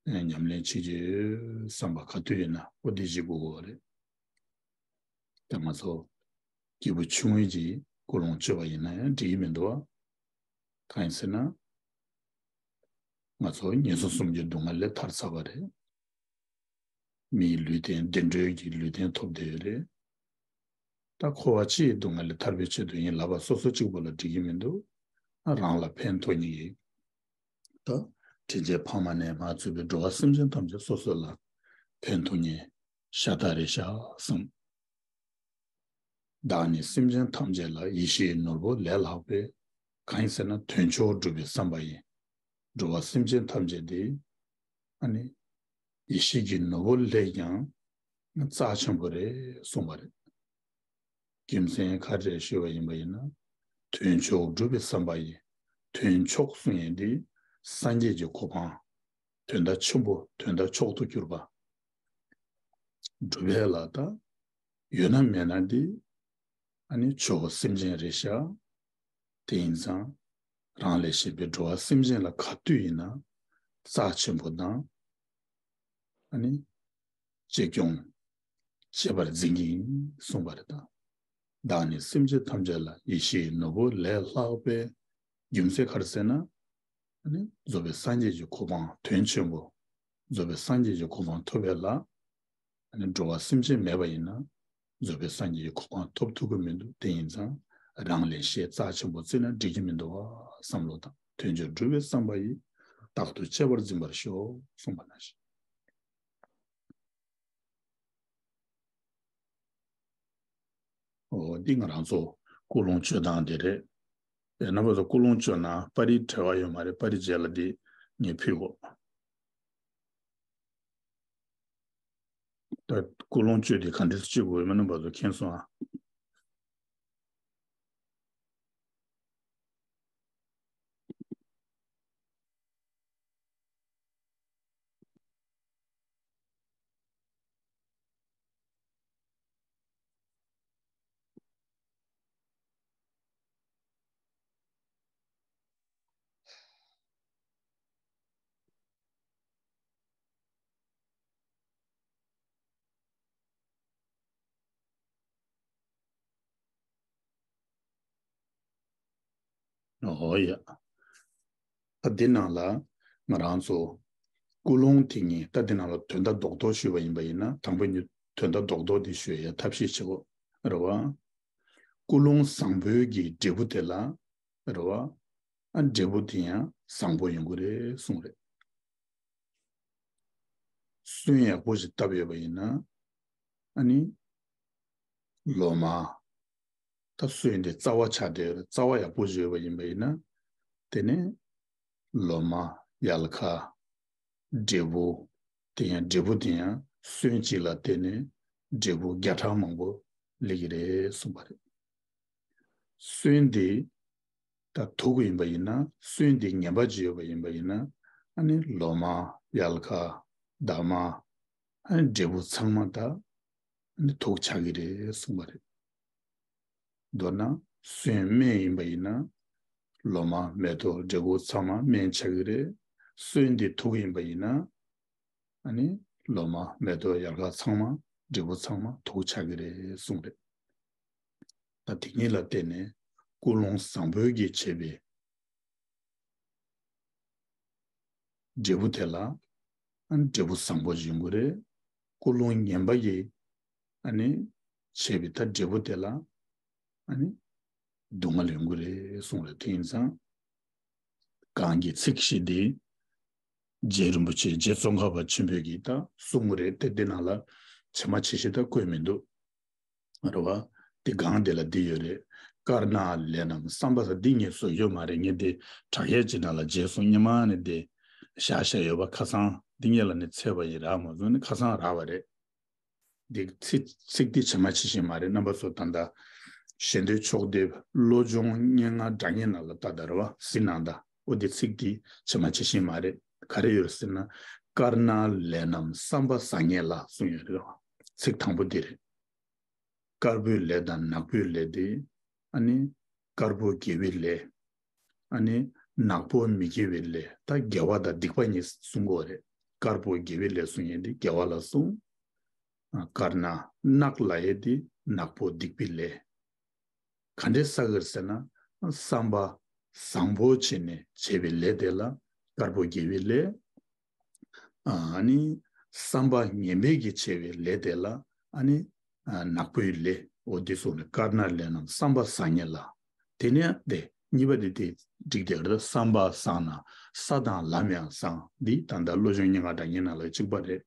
ངས་ཉམས་ལེན་བྱེད་ཀྱི་ཡོད་བསམ་པ་ག་དུས་ཡིན་ན་ཨོ་དེ་བྱེད་དགོས་ཀྱི་རེད། ད་ང་ཚོ་སྐྱེས་བུ་ཆུང་ངུའི་གི་ཀུན་སློང་བཅོས་པ་ཡིན་ན་ཡང་འགྲིག་གི་མི་འདུག་བ། གང་ཡིན་ཟེར་ན། ང་ཚོ་ངན་སོང་གསུམ་གྱི་སྡུག་བསྔལ་ལས་ཐར་ཚར་བ་རེད། མིའི་ལུས་རྟེན་བདེ་འགྲོའི་གི་ལུས་རྟེན་ཐོབ་བསྡད་ཡོད་རེད། ད་འཁོར་བ་སྤྱིའི་སྡུག་བསྔལ་ལས་ཐར་པའི་ཆེད་དུ་ཡིན་ལབ་པ་སོ་སོ་གཅིག་པོ་ལ་འགྲིག་གི་མི་འདུག་ཨ་རང་ལ་ཕན་ཐོགས་ནི་ཡིན། ད་ དྲིན་ཅན་ཕ་མ་ནས་མར་ཚུད་པའི་འགྲོ་བ་སེམས་ཅན་ཐམས་ཅད་སོ་སོ་ལ་ཕན་ཐོགས་མཁན་ཤ་སྟག་རེད་ཤག་བསམ། བདག་ནི་སེམས་ཅན་ཐམས་ཅད་ལ་ཡེ་ཤེས་ནོར་བུ་ལས་ལྷག་པས། གང་ཡིན་ཟེར་ན་དོན་མཆོག་སྒྲུབ་པའི་བསམ་པ་ཡིས། འགྲོ་བ་སེམས་ཅན་ཐམས་ཅད་དེ་ཨ་ནི་ཡེ་ཤེས་ཀྱི་ནོར་བུ་ལས་ཀྱང་རྩ་ཆེན་པོ་རེད་གསུངས་པ་རེད། རྒྱུ་མཚན་ག་རེ་ཞུས་པ་ཡིན་པ་ཡིན་ན། དོན་མཆོག་སྒྲུབ་པའི་བསམ་པ་ཡིས། དོན་མཆོག་གསུང་ཡས་འདི་སངས་རྒྱས་ཀྱི་གོ་འཕང་། དོན་དག་ཆེན་པོ་དོན་དག་མཆོག་ཏུ་གྱུར་པ། སྒྲུབ་ཡས་ལ་ད་ཡོད་ན་མེད་ན་འདི་ཨ་ནི་ཆོས་སེམས་ཅན་རེད་ཤག་དེ་ཡིན་ཙང་རང་ལས་གཞན་པའི་འགྲོ་བ་སེམས་ཅན་ལ་ག་དུས་ཡིན་ན་རྩ་ཆེན་པོ་དང་ཨ་ནི་གཅེས་སྐྱོང་བྱེད་པར་འཛིན་གྱི་ཡིན་གསུངས་པ་རེད་ད། བདག་ནི་སེམས་ཅན་ཐམས་ཅད་ལ་ཡེ་ཤེས་ནོར་བུ་ལས་ལྷག་པའི་རྒྱུ་མཚན་ག་རེ་ཟེར་ན། ཨ་ནི་རྫོགས་པའི་སངས་རྒྱས་ཀྱི་གོ་འཕང་དོན་ཆེན་པོ། རྫོགས་པའི་སངས་རྒྱས་ཀྱི་གོ་འཕང་ཐོབ་པ་ལ་ཨ་ནི་འགྲོ་བ་སེམས་ཅན་མེད་པ་ཡིན་ན་རྫོགས་པའི་སངས་རྒྱས་ཀྱི་གོ་འཕང་ཐོབ་ཐུབ་ཀྱི་མི་འདུག་དེ་ཡིན་ཙང་རང་ལས་གཞན་རྩ་ཆེན་པོ་བརྩིས་ན་འགྲིག་གི་མི་འདུག་བ་བསམ་བློ་དང་དོན་མཆོག་སྒྲུབ་པའི་བསམ་པ་ཡིས། རྟག་ཏུ་གཅེས་པར་འཛིན་པར་ཤོག་གསུངས་པ་ནང་བཞིན། འོ་འདི་ང་རང་ཚོ་ཀུན་སློང་བཅོས་སྟངས་དེ་རེད། ཡང་རྣམ་པ་ཚོ་ཀུན་སློང་བཅོས་ན་པར་རིས་བྲལ་བ་ཡོད་མ་རེད། པར་རིས་རྗེས་ལ་འདི་ངས་ཕུལ་གོ། ད་ཀུན་སློང་བཅོས་དེ་ག་འདྲས་བཅོས་དགོས་ཡོད་མེད་རྣམ་པ་ཚོ་མཁྱེན་སོང་ཨ། ཨོ་ཡ། ད་འདི་ནང་ལ་ང་རང་ཚོ་ཀུན་སློང་དེ་ཉིད་ད་འདི་ནང་ལ་དོན་དག་རྡོག་རྡོག་ཞུས་པ་ཡིན་པ་ཡིན་ན་དང་པོ་ཉིད་དོན་དག་རྡོག་རྡོག་འདི་ཞུ་ཡ་ཐབས་ཤེས་བྱེད་དགོས་རེད་བ། ཀུན་སློང་བཟང་པོའི་གི་འབྲས་བུ་དེ་ལ་རེད་བ། ཨ་འབྲས་བུ་དེ་ཡང་བཟང་པོ་ཡོང་གི་རེད་གསུངས་རེད། སོན་ཡག་པོ་ཞིག་བཏབ་ཡོད་པ་ཡིན་ན། ཨ་ནི། ལོ་མ། ད་སོན་དེ་རྩ་བ་ཆགས་བསྡད་ཡོད་རེད། རྩ་བ་ཡག་པོ་ཞིག་ཡོད་པ་ཡིན་པ་ཡིན་ན། དེ་ནས། ལོ་མ། ཡལ་ག་འབྲས་བུ། དེ་ཡང་འབྲས་བུ་དེ་ཡང་སོན་གཅིག་ལ་བརྟེན་ནས་འབྲས་བུ་བརྒྱ་ཕྲག་མང་པོ་སླེབས་ཀྱི་རེད་གསུངས་པ་རེད། སོན་དེ་ད་དུག་ཡིན་པ་ཡིན་ན། སོན་དེ་ངན་པ་ཅིག་ཡོད་པ་ཡིན་པ་ཡིན་ན། ཨ་ནི་ལོ་མ། ཡལ་ག་འདབ་མ། ཨ་ནི་འབྲས་བུ་ཚང་མ་ད་ཨ་ནི་དུག་ཆགས་ཀྱི་རེད་གསུངས་པ་རེད། མདོར་ན་སོན་སྨན་ཡིན་པ་ཡིན་ན། ལོ་མ་མེ་ཏོག་འབྲས་བུ་ཚང་མ་སྨན་ཆགས་ཀྱི་རེད། སོན་དེ་དུག་ཡིན་པ་ཡིན་ན། ཨ་ནི་ལོ་མ་མེ་ཏོག་ཡལ་ག་ཚང་མ་འབྲས་བུ་ཚང་མ་དུག་ཆགས་ཀྱི་རེད་གསུངས་རེད། ད་དེ་ཉིད་ལ་བརྟེན་ནས་ཀུན་སློང་བཟང་པོའི་གིས་བྱས་པའི་འབྲས་བུ་དེ་ལ་ཨ་ནི་འབྲས་བུ་བཟང་པོ་ཡོང་གི་རེད། ཀུན་སློང་ངན་པ་གིས་ཨ་ནི་བྱས་པའི་ད་འབྲས་བུ་དེ་ལ་ཨ་ནི་སྡུག་བསྔལ་ཡོང་གི་རེད་གསུངས་རེད། དེ་ཡིན་ཙང་གང་གི་ཚིག་བཞི་འདི་རྗེ་རིན་པོ་ཆེ་རྗེ་ཙོང་ཁ་པ་ཆེན་པོས་ཀྱིས་ད་གསུངས་རེད་དེ། དེ་ནང་ལ་ཇི་མ་ཇི་བཞིན་ད་བཀོད་མི་འདུག་རེད་བ། དེ་གང་དེ་ལ་འདི་ཡོད་རེད། དཀར་ནག་ལས་རྣམས་བསམ་པ་ས། འདི་ངས་བཟོས་ཡོད་མ་རེད། ངས་དེ་དྲ་རྒྱ་ཅིག་ནང་ལ་མཇལ་སོང་། སྔོན་མ་ནས་དེ་བཞག་བཞག་ཡོད་པ། ཁ་སང་འདི་ངས་ལ་ནས་འཚོལ་བ་ཡིན་རག་མ་སོང་ནི་ཁ་སང་རག་པ་རེད། འདི་ཚིག་ཚིག་འདི་ཇི་མ་ཇི་བཞིན་མ་རེད། རྣམ་པ་ཚོ་ད་ལྟ་ཞལ་འདོན་ཕྱོགས་བསྡེབས་བློ་སྦྱོང་སྙན་ངག་སྒྲ་སྙན་ནང་ལ་ལྟ་ད་རེད་བ། གཟིགས་གནང་ད། འོ་འདི་ཚིག་འདི་ཇི་མ་ཇི་བཞིན་མ་རེད། ག་རེ་ཡོད་ཟེར་ན། དཀར་ནག་ལས་རྣམས་བསམ་པ་བཟང་ངན་ལ་གསུངས་ཡོད་རེད་བ། ཚིག་དང་པོ་འདི་རེད། དཀར་པོའི་ལས་དང་ནག་པོའི་ལས་དེ། ཨ་ནི། དཀར་པོ་དགེ་བའི་ལས། ཨ་ནི། ནག་པོ་མི་དགེ་བའི་ལས། ད་དགེ་བ་དང་སྡིག་པ་གཉིས་གསུང་གི་ཡོད་རེད། དཀར་པོ་དགེ་བའི་ལས་གསུང་ཡས་དེ་དགེ་བ་ལ་གསུངས། ཨ། དཀར་ནག་ནག་ལབ་ཡས་དེ་ནག་པོ་སྡིག་པའི་ལས། ག་འདྲས་བསགས་ཀྱི་རེད་ཟེར་ན། བསམ་པ་བཟང་པོ་བྱས་ནས་བྱས་པའི་ལས་དེ་ལ་དཀར་པོ་དགེ་བའི་ལས། ཨ་ནི། བསམ་པ་ངན་པའི་གིས་བྱས་པའི་ལས་དེ་ལ་ཨ་ནི། ཨ། ནག་པོའི་ལས། འོ་འདི་གསུངས་ནས། དཀར་ནག་ལས་རྣམས་བསམ་པ་བཟང་ངན་ལ། དེ་ནས་དེ་ གཉིས་པ་དེ་དེ་འགྲིག་དེ་རེད། བསམ་པ་བཟང་ན་ས་དང་ལམ་ཡང་བཟང་། འདི་ད་ལྟ་བློ་སྦྱོང་སྙན་ངག་སྒྲ་སྙན་ནང་ལ་གཅིག་པ་རེད།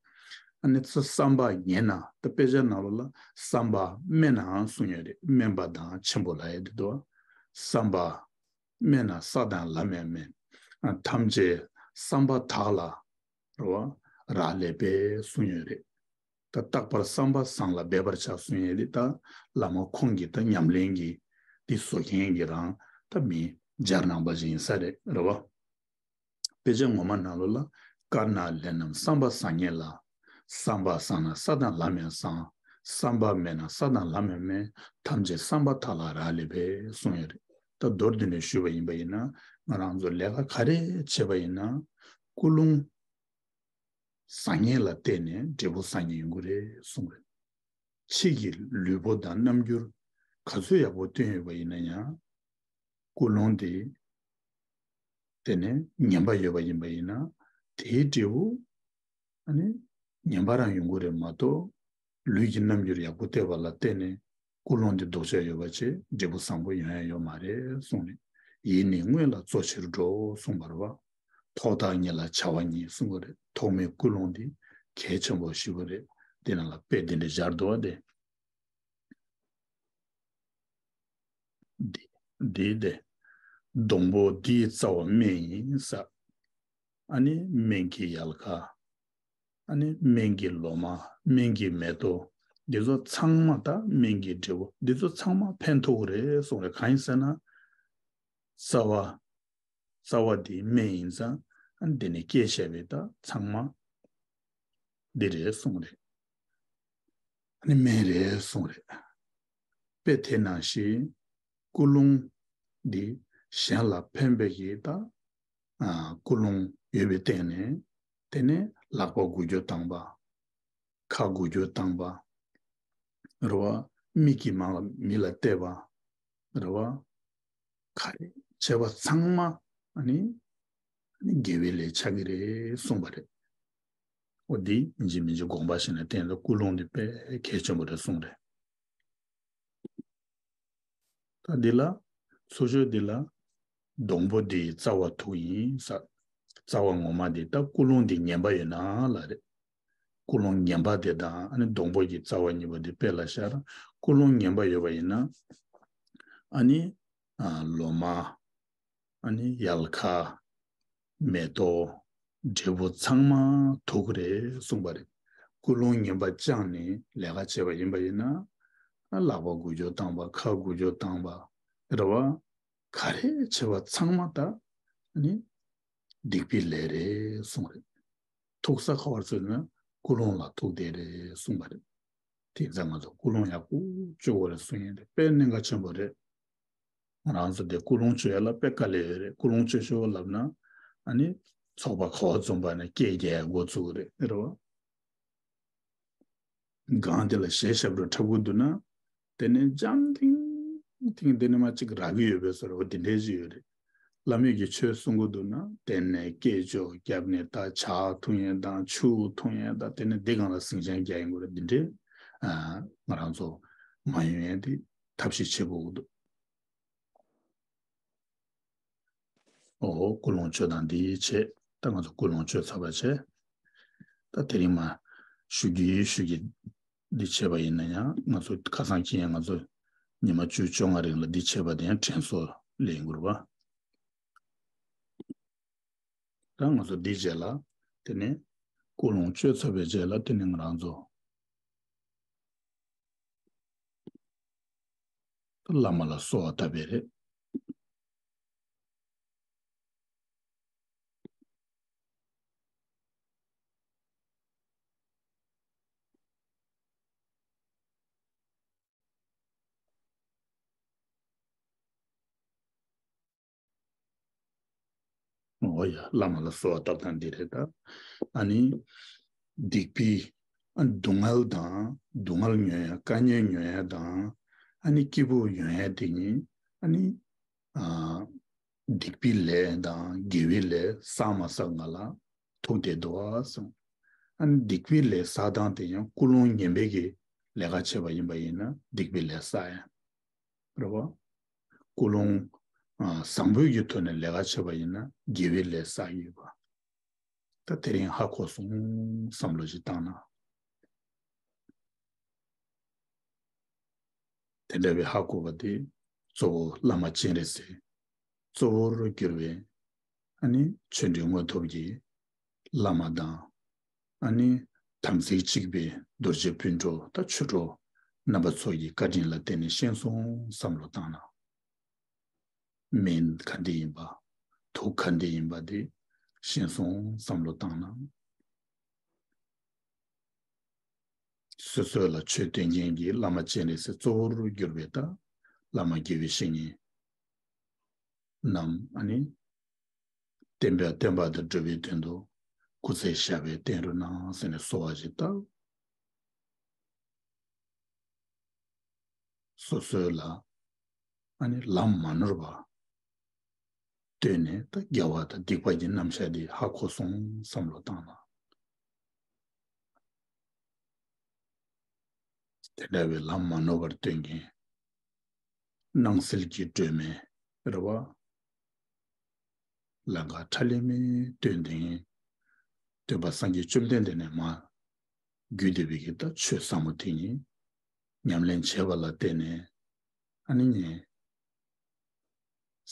ཨ་ནི་ཚ་བསམ་པ་ངན་ན་ད་དཔེ་ཆ་ནང་ལོགས་ལ་བསམ་པ་དམན་ནའང་གསུངས་ཡོད་རེད། དམན་པ་དང་ཆེན་པོ་ལབ་ཡ་དེ་འདུག་བསམ་པ་དམན་ན་ས་དང་ལམ་ཡང་དམན། ཨ་ཐམས་ཅད་བསམ་པ་དག་ལ་རེད་བ། རག་ལས་པས་གསུངས་ཡོད་རེད། ད་རྟག་པར་བསམ་པ་བཟང་ལ་འབད་པར་བྱ་གསུངས་ཡོད་རེད། ད་བླ་མ་ཁོང་གིས་ད་ཉམས་ལེན་གྱི་འདི་བཟོ་མཁན་གྱི་རང་ད་མི་སྦྱར་ནང་པ་ཅིག་ཡིན་ས་རེད་རེད་བ། དཔེ་ཆ་ངོ་མ་ནང་ལོགས་ལ། དཀར་ནག་ལས་རྣམས་བསམ་པ་བཟང་ངན་ལ། བསམ་པ་བཟང་ན་ས་དང་ལམ་ཡང་བཟང་། བསམ་པ་དམན་ན་ས་དང་ལམ་ཡང་དམན། ཐམས་ཅད་བསམ་པ་དག་ལ་རག་ལས་པས་གསུངས་ཡོད་རེད། ད་མདོར་བསྡུས་ནས་ཞུས་པ་ཡིན་པ་ཡིན་ན། ང་རང་ཚོ་ལས་ཀ་ག་རེ་བྱས་པ་ཡིན་ན། ཀུན་སློང་བཟང་ངན་ལ་བརྟེན་ནས་འབྲས་བུ་བཟང་ངན་ཡོང་གི་རེད་གསུངས་རེད། ཕྱིས་ཀྱི་ལུས་པོ་དང་རྣམ་འགྱུར་ག་ཚོད་ཡག་པོ་སྟོན་ཡོད་པ་ཡིན་ན་ཡང་། ཀུན་སློང་དེ་དེ་ནས་ངན་པ་ཡོད་པ་ཡིན་པ་ཡིན་ན། དེའི་འབྲས་བུ་ཨ་ནི་ངན་པ་རང་ཡོང་གི་རེད་མ་གཏོགས། ལུས་ཀྱི་རྣམ་འགྱུར་ཡག་པོ་བལྟས་པ་ལ་བརྟེན་ནས་ཀུན་སློང་འདི་ལྡོག་ཕྱོགས་ཡོད་པ་བྱས་འབྲས་བུ་བཟང་པོ་ཡོང་ཡ་ཡོད་མ་རེད་གསུངས་ནས། ཡིད་ནི་དངོས་ལ་གཙོ་ཆེར་འགྲོ་གསུངས་པ་རེད་བ། ཐོག་མཐའ་གཉིས་ལ་བྱ་བ་གཉིས་གསུངས་པ་རེད། ཐོག་མའི་ཀུན་སློང་འདི་གལ་ཆེན་པོ་ཞིག་པ་རེད། དེ་ནང་ལ་དཔེ་འདི་འདྲ་སྦྱར་འདུག་བ་དེ། འདི་འདི་དེ། སྡོང་པོ་འདིའི་རྩ་བ་སྨན་ཡིན་ཟེར། ཨ་ནི་སྨན་གྱི་ཡལ་ག་ཨ་ནི་སྨན་གྱི་ལོ་མ། སྨན་གྱི་མེ་ཏོག་འདི་ཚོ་ཚང་མ་ད་སྨན་གྱི་འབྲས་བུ། འདི་ཚོ་ཚང་མ་ཕན་ཐོགས་རེད་གསུངས་རེད། གང་ཡིན་ཟེར་ན། རྩ་བ། རྩ་བ་འདི་སྨན་ཡིན་ཙང་། ཨ་ནི་འདི་ནས་སྐྱེས་བྱས་པའི་ད་ཚང་མ་འདི་རེད་གསུངས་རེད། ཨ་ནི་སྨན་རེད་གསུངས་རེད། དཔེ་དེ་ནང་བཞིན་ཀུན་སློང་འདི་གཞན་ལ་ཕན་པའི་གི་ད་ཨ་ཀུན་སློང་ཡོད་པའི་སྟེང་ནས། དེ་ནས་ལག་པ་འགུལ་སྐྱོད་བཏང་པ། ཁ་འགུལ་སྐྱོད་བཏང་པ། རེད་བ། མིག་གིས་མ་མི་ལ་བལྟས་པ། རེད་བ། ག་རེ་བྱས་པ་ཚང་མ་ཨ་ནི་ཨ་ནི་དགེ་བའི་ལས་ཆགས་ཀྱི་རེད་གསུངས་པ་རེད། འོ་འདི་ཡིན་གཅིག་མིན་གཅིག་དགོངས་པ་བཞེས་ནས་བསྟན་ཏེ་ཀུན་སློང་འདི་དཔེ་གལ་ཆེན་པོ་རེད་གསུངས་རེད། ད་འདི་ལ་ཚུར་ཤོག་འདི་ལ། སྡོང་པོ་འདིའི་རྩ་བ་དུག་ཡིན་ཟེར། རྩ་བ་ངོ་མ་འདི་ད་ཀུན་སློང་འདི་ངན་པ་ཡོད་ན་ལ་རེད། ཀུན་སློང་ངན་པ་དེ་དང་ཨ་ནི་སྡོང་པོ་གི་རྩ་བ་གཉིས་པོ་འདི་དཔེ་ལ་བཞག་ན། ཀུན་སློང་ངན་པ་ཡོད་པ་ཡིན་ན། ཨ་ནི་ཨ་ལོ་མ། ཨ་ནི་ཡལ་ག་མེ་ཏོག་འབྲས་བུ་ཚང་མ་དུག་རེད་གསུངས་པ་རེད། ཀུན་སློང་ངན་པ་བཅངས་ནས་ལས་ཀ་བྱས་པ་ཡིན་པ་ཡིན་ན། ཨ་ལག་པ་འགུལ་སྐྱོད་བཏང་པ། ཁ་འགུལ་སྐྱོད་བཏང་པ། རེད་བ། ག་རེ་བྱས་པ་ཚང་མ་ད་ཨ་ནི་སྡིག་པའི་ལས་རེད་གསུངས་རེད། ཐུག་ས་ག་བར་ཚུད་ན་ཀུན་སློང་ལ་ཐུག་བསྡད་རེད་གསུངས་པ་རེད། དེ་ཙང་ང་ཚོ་ཀུན་སློང་ཡག་པོ་བཅོས་དགོས་རེད་གསུང་ཡིན་རེད། དཔེ་གནད་འགག་ཆེན་པོ་རེད། ང་རང་ཚོ་དེ་ཀུན་སློང་བཅོས་ཡ་ལ་དཔེ་དཀའ་ལས་ཡོད་རེད། ཀུན་སློང་བཅོས་ཤོག་ལབ་ན། ཨ་ནི་ཚོགས་པ་ག་བ་འཛོམས་པ་ན་སྐད་རྒྱག་ཡ་འགོ་ཚུགས་རེད། རེད་བ། སྒང་དེ་ལ་གཞས་ཞབས་བྲོ་འཁྲབ་གི་འདུག་ན། དེ་ནས་འཇམ་ཐིང་ཐིང་དེ་ནས་མ་གཅིག་རག་གི་ཡོད་པའི་བཟོ་འདྲ་བོ་དེ་འདྲས་ཅིག་ཡོད་རེད། བླ་མེད་ཀྱི་ཆོས་གསུང་གི་འདུག་ན་དེ་ནས་སྐད་ཅོར་བརྒྱབ་ནས་ད་ཇ་འཐུང་ཡས་དང་ཆུ་འཐུང་ཡས་དང་། དེ་ནས་འདི་སྒང་ལ་ཟིང་ཆ་རྒྱག་ཡིན་དགོས་རེད། འདི་འདྲས་ཨ་ང་རང་ཚོ་མ་ཡོང་ཡས་དེ་ཐབས་ཤེས་བྱེད་དགོས་ཀྱི་འདུག་ཨོ་ཀུན་སློང་བཅོས་དང་འདི་བྱས། ད་ང་ཚོ་ཀུན་སློང་བཅོས་ཚར་བ་བྱས། ད་དེ་རིང་མ་ཞུ་རྒྱུ་ཡིན་ཞུ་རྒྱུ་འདི་བྱས་པ་ཡིན་ན་ཡང་། ང་ཚོ་ཁ་སང་ཁྱི་ཡང་ང་ཚོ་ཉི་མ་བཅུ་བཅོ་ལྔ་རིང་ལ་འདི་བྱས་པ་དེ་ཡང་དྲན་གསོ་ལས་ཡིན་དགོས་རེད་བ། ད་ང་ཚོ་འདི་རྗེས་ལ་དེ་ནས་ཀུན་སློང་བཅོས་ཚར་བའི་རྗེས་ལ་དེ་ནས་ང་རང་ཚོ་བླ་མ་ལ་གསོལ་བ་བཏབ་པའི་རེད། འོ་ཡ། བླ་མ་ལ་གསོལ་བ་བཏབ་སྟངས་འདི་རེད་ད། ཨ་ནི་སྡིག་པའི་ཨ་སྡུག་བསྔལ་དང་། སྡུག་བསྔལ་མྱོང་ཡ། དཀའ་ངལ་མྱོང་ཡ་དང་། ཨ་ནི་སྐྱིད་པོ་ཡོང་ཡ་དེ་གཉིས་ཨ་ནི་ཨ་སྡིག་པའི་ལས་དང་དགེ་བའི་ལས་བསགས་མ་བསགས་སྒང་ལ་ཐུག་བསྡད་འདུག་ག་གསུངས། ཨ་ནི་སྡིག་པའི་ལས་བསགས་སྟངས་དེ་ཡང་ཀུན་སློང་ངན་པའི་གི་ལས་ཀ་བྱས་པ་ཡིན་པ་ཡིན་ན་སྡིག་པའི་ལས་བསགས་ཡ། རེད་བ། ཀུན་སློང་ ཨ། བཟང་པོའི་གི་ཐོག་ནས་ལས་ཀ་བྱས་པ་ཡིན་ན་དགེ་བའི་ལས་བསགས་ཡོད་པ། ད་དེ་རིང་ཧ་གོ་སོང་བསམ་བློ་ཞིག་བཏང་ན། དེ་འདྲ་བའི་ཧ་གོ་བ་དེ་གཙོ་བོ་བླ་མ་སྤྱན་རས་གཟིགས་གཙོ་བོར་གྱུར་པའི་ཨ་ནི་ཆོས་འབྲེལ་དངོས་ཐོབ་ཀྱི་བླ་མ་དང་། ཨ་ནི་དམ་ཚིག་གཅིག་པའི་རྡོ་རྗེ་སྤུན་གྲོགས་དང་ཆོས་གྲོགས་རྣམ་པ་ཚོ་ཡི་བཀའ་དྲིན་ལ་བརྟེན་ནས་ཤེས་སོང་བསམ་བློ་བཏང་ན། སྨན་ག་འདྲ་ཡིན་པ། དུག་ག་འདྲ་ཡིན་པ་དེ་ཤེས་སོང་བསམ་བློ་བཏང་ན། སོ་སོ་ལ་ཆོས་སྟོན་མཁན་གྱི་བླ་མ་སྤྱན་རས་གཟིགས་གཙོ་བོར་གྱུར་པའི་ད་བླ་མ་དགེ་བའི་བཤེས་གཉེན་རྣམས་ཨ་ནི། བསྟན་པ་བསྟན་པ་དང་འགྲོ་བའི་དོན་དུ་སྐུ་ཚེ་ཞབས་པད་བརྟན་རུ་གནང་ཟེར་ནས་གསོལ་བ་ཞིག་བཏབ། སོ་སོའི་ལ་ཨ་ནི་ལམ་མ་ནོར་བ་སྟོན་ནས་ད་དགེ་བ་དང་སྡིག་པ་གྱི་རྣམ་གཞག་འདི་ཧ་གོ་སོང་བསམ་བློ་བཏང་ན། དེ་འདྲ་བའི་ལམ་མ་ནོར་བར་སྟོན་མཁན། སྣང་སྲིད་ཀྱི་སྒྲོན་མེ་རེད་བ། ལམ་ཁ་ཁྲ་ལམ་མེ་སྟོན་མཁན། སྟོན་པ་སངས་རྒྱས་བཅོམ་ལྡན་འདས་ནས་མར་བརྒྱུད་བསྡད་པའི་གི་ད་ཆོས་ཟབ་མོ་དེ་ཉིད་ཉམས་ལེན་བྱས་པ་ལ་བརྟེན་ནས། ཨ་ནི་ངས་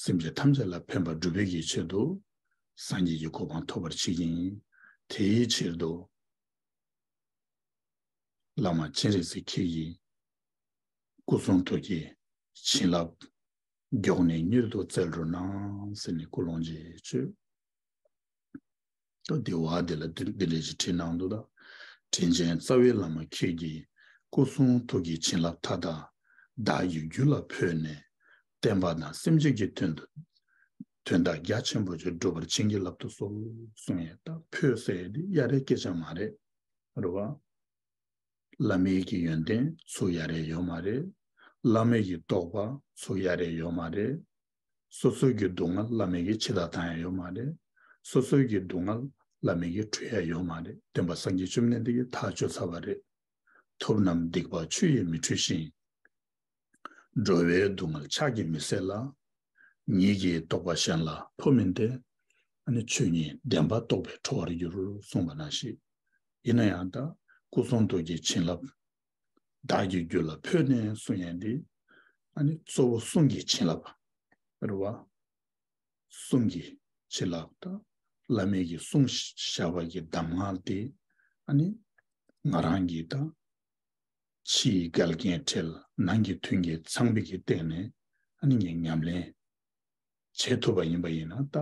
སེམས་ཅན་ཐམས་ཅད་ལ་ཕན་པ་སྒྲུབ་པའི་གི་ཆེད་དུ་སངས་རྒྱས་ཀྱི་གོ་འཕང་ཐོབ་པར་བྱེད་ཀྱི་ཡིན། དེའི་ཕྱིར་དུ་བླ་མ་སྤྱན་རས་གཟིགས་ཁྱེད་ཀྱི་སྐུ་གསུང་ཐུགས་ཀྱི་བྱིན་རླབས་མགྱོགས་ནས་མྱུར་དུ་སྩལ་རོགས་གནང་ཟེར་ནས་སྐུ་ལོངས་རྗེས་བཅོལ། ད་འདི་བ་འདི་ལ་འདི་འདི་འདྲ་ཞིག་བྲིས་གནང་འདུག་ད། དྲིན་ཅན་རྩ་བའི་བླ་མ་ཁྱེད་ཀྱི་སྐུ་གསུང་ཐུགས་ཀྱི་བྱིན་རླབས་མཐའ་དག་བདག་གི་རྒྱུད་ལ་འཕོས་ནས། བསྟན་པ་དང་སེམས་ཅན་གྱི་དོན་དུ་དོན་དག་རྒྱ་ཆེན་པོ་ཞིག་འགྲུབ་པར་བྱིན་གྱིས་བརླབ་ཏུ་གསོལ་གསུངས་ཡས། ད་འཕོས་ཟེར་ཡས་འདི་གཡར་ཡས་སྐད་ཆ་མ་རེད། རེད་བ། བླ་མའི་གི་ཡོན་ཏན་ཚུར་གཡར་ཡས་ཡོད་མ་རེད། བླ་མའི་གི་རྟོགས་པ་ཚུར་གཡར་ཡས་ཡོད་མ་རེད། སོ་སོའི་གི་སྡུག་བསྔལ་བླ་མའི་གི་ཕྱི་ལ་བཏང་ཡས་ཡོད་མ་རེད། སོ་སོའི་གི་སྡུག་བསྔལ་བླ་མའི་གི་འཁྲུད་ཡས་ཡོད་མ་རེད། སྟོན་པ་སངས་རྒྱས་བཅོམ་ལྡན་འདས་ཀྱིས་ཐག་གཅོད་ཚར་བ་རེད། ཐུབ་རྣམས་སྡིག་པ་ཆུ་ཡིས་མི་འཁྲུ་ཞིང་། འགྲོ་བའི་སྡུག་བསྔལ་ཕྱག་གིས་མི་སེལ་ལ། ཉིད་ཀྱི་རྟོགས་པ་གཞན་ལ་འཕོ་མིན་ཏེ། ཨ་ནི་ཆོས་ཉིད་བདེན་པ་རྟོགས་པས་གྲོལ་བར་འགྱུར་གསུངས་པ་ནང་བཞིན། ཡིན་ན་ཡང་ད་སྐུ་གསུང་ཐུགས་ཀྱི་བྱིན་རླབས་བདག་གི་རྒྱུད་ལ་འཕོས་ནས་གསུང་ཡས་འདི། ཨ་ནི་གཙོ་བོ་གསུང་གི་བྱིན་རླབས་རེད་བ། གསུང་གི་བྱིན་རླབས་དང་བླ་མའི་གི་གསུང་བཞག་པ་གི་གདམས་ངག་དེ་ཨ་ནི་ང་རང་གི་དང་ཕྱིའི་འགལ་རྐྱེན་བྲལ་ནང་གི་མཐུན་རྐྱེན་ཚང་བའི་གི་སྟེང་ནས་ཨ་ནི་ངས་ཉམས་ལེན་བྱེད་ཐུབ་པ་ཡིན་པ་ཡིན་ན། ད་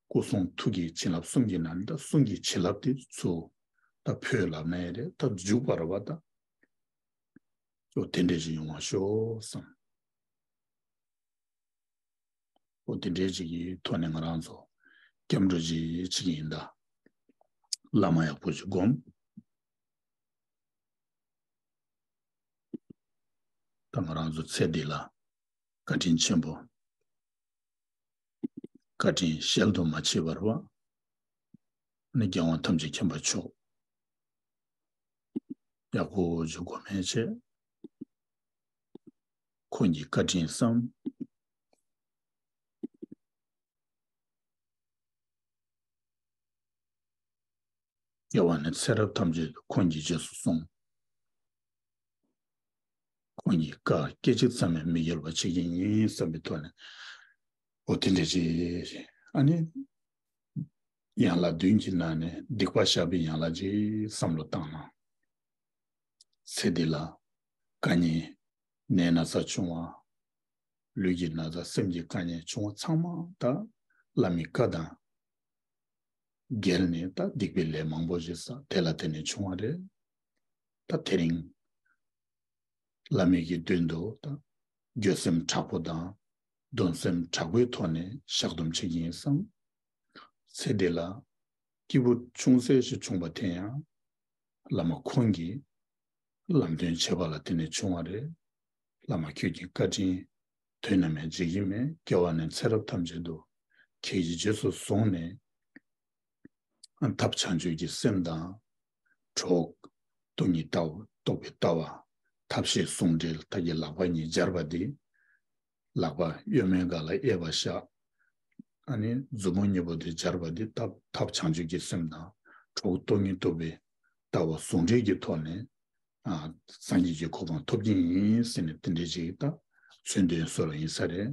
སྐུ་གསུང་ཐུགས་ཀྱི་བྱིན་རླབས་གསུང་གི་ནང་ནས་ད་གསུང་གི་བྱིན་རླབས་དེ་ཚུར་ད་འཕོས་ལབ་ན་ཡང་རེད། ད་འཇུག་པ་རེད་བ། ད་ཨོ་དེ་འདྲས་ཞིག་ཡོང་བ་ཤོག་བསམ། ཨོ་དེ་འདྲས་ཅིག་གི་ཐོག་ནས་ང་རང་ཚོ་སྐྱབས་འགྲོ་ཅིག་བྱེད་ཀྱི་ཡིན། ད་བླ་མ་ཡག་པོ་ཅིག་སྒོམ། ད་ང་རང་ཚོ་ཚེ་འདི་ལ་བཀའ་དྲིན་ཆེན་པོ། བཀའ་དྲིན་གཞལ་དུ་མ་མཆིས་པ་རེད་བ། ནི་རྒྱལ་དབང་ཐམས་ཅད་མཁྱེན་པ་མཆོག་ཡག་པོ་ཅིག་སྒོམ་ཡས་བྱས། ཁོང་གི་བཀའ་དྲིན་བསམ། སྐྱེ་བ་ནས་ཚེ་རབས་ཐམས་ཅད་དུ་ཁོང་གིས་རྗེས་སུ་བཟུང་། ཁོང་གི་བཀའ་སྐད་ཅིག་ཙམ་ཡང་མི་འགྱུར་བ་བྱེད་ཀྱི་ཡིན་བསམ་པའི་ཐོག་ནས། ཨོ་དེ་འདྲ་ཅིག་ཨ་ནི། ཡན་ལག་བདུན་གྱི་ནང་ནས་སྡིག་པ་བཤགས་པའི་ཡན་ལག་ཅིག་བསམ་བློ་བཏང་ན། ཚེ་འདི་ལ་དཀའ་ངལ། ནད་ན་ཚ་བྱུང་བ། ལུས་ཀྱི་ན་ཚ། སེམས་ཀྱི་དཀའ་ངལ་བྱུང་བ་ཚང་མ་ད་བླ་མའི་བཀའ་དང་འགལ་ནས་ད་སྡིག་པའི་ལས་མང་པོ་ཞིག་བསགས། དེ་ལ་བརྟེན་ནས་བྱུང་བ་རེད། ད་དེ་རིང་བླ་མའི་གི་མདུན་དུ་ད་འགྱོད་སེམས་དྲག་པོ་དང་གདུང་སེམས་དྲག་པོའི་ཐོག་ནས་བཤགས་སྡོམ་བྱེད་ཀྱི་ཡིན་བསམ། ཚེ་འདི་ལ་སྐྱིད་པོ་ཆུང་ཟད་ཞིག་བྱུང་བ་དེ་ཡང་བླ་མ་ཁོང་གིས་ལམ་སྟོན་བྱས་པ་ལ་བརྟེན་ནས་བྱུང་བ་རེད། བླ་མ་ཁྱོད་ཀྱི་བཀའ་དྲིན་དུས་ནམ་ཡང་བརྗེད་ཀྱི་མེད། སྐྱེ་བ་ནས་ཚེ་རབས་ཐམས་ཅད་དུ་ཁྱེད་ཀྱིས་རྗེས་སུ་བཟུང་ནས། ཐབས་བྱང་ཆུབ་ཀྱི་སེམས་དང་། གྲོགས་སྟོང་ཉིད་ལྟ་བ་རྟོགས་པའི་ལྟ་བ། ཐབས་ཤེས་ཟུང་འབྲེལ་མཐའ་ཀྱི་ལག་པ་གཉིས་སྦྱར་བ་འདི། ལག་པ་གཡོན་མའི་སྒང་ལ་གཡས་པ་བཞག་ཨ་ནི་མཛུབ་མོ་གཉིས་པོ་དེ་སྦྱར་བ་དེ་ཐབས་ཐབས་བྱང་ཆུབ་ཀྱི་སེམས་དང་གྲོགས་སྟོང་ཉིད་རྟོགས་པའི་ལྟ་བ་ཟུང་འབྲེལ་གྱི་ཐོག་ནས་ཨ་སངས་རྒྱས་ཀྱི་གོ་འཕང་ཐོབ་ཀྱི་ཡིན་ཟེར་ནས་དེ་འདྲའི་ཅིག་ད་མཚོན་དོན་བཟོ་ར་ཡིན་ས་རེད།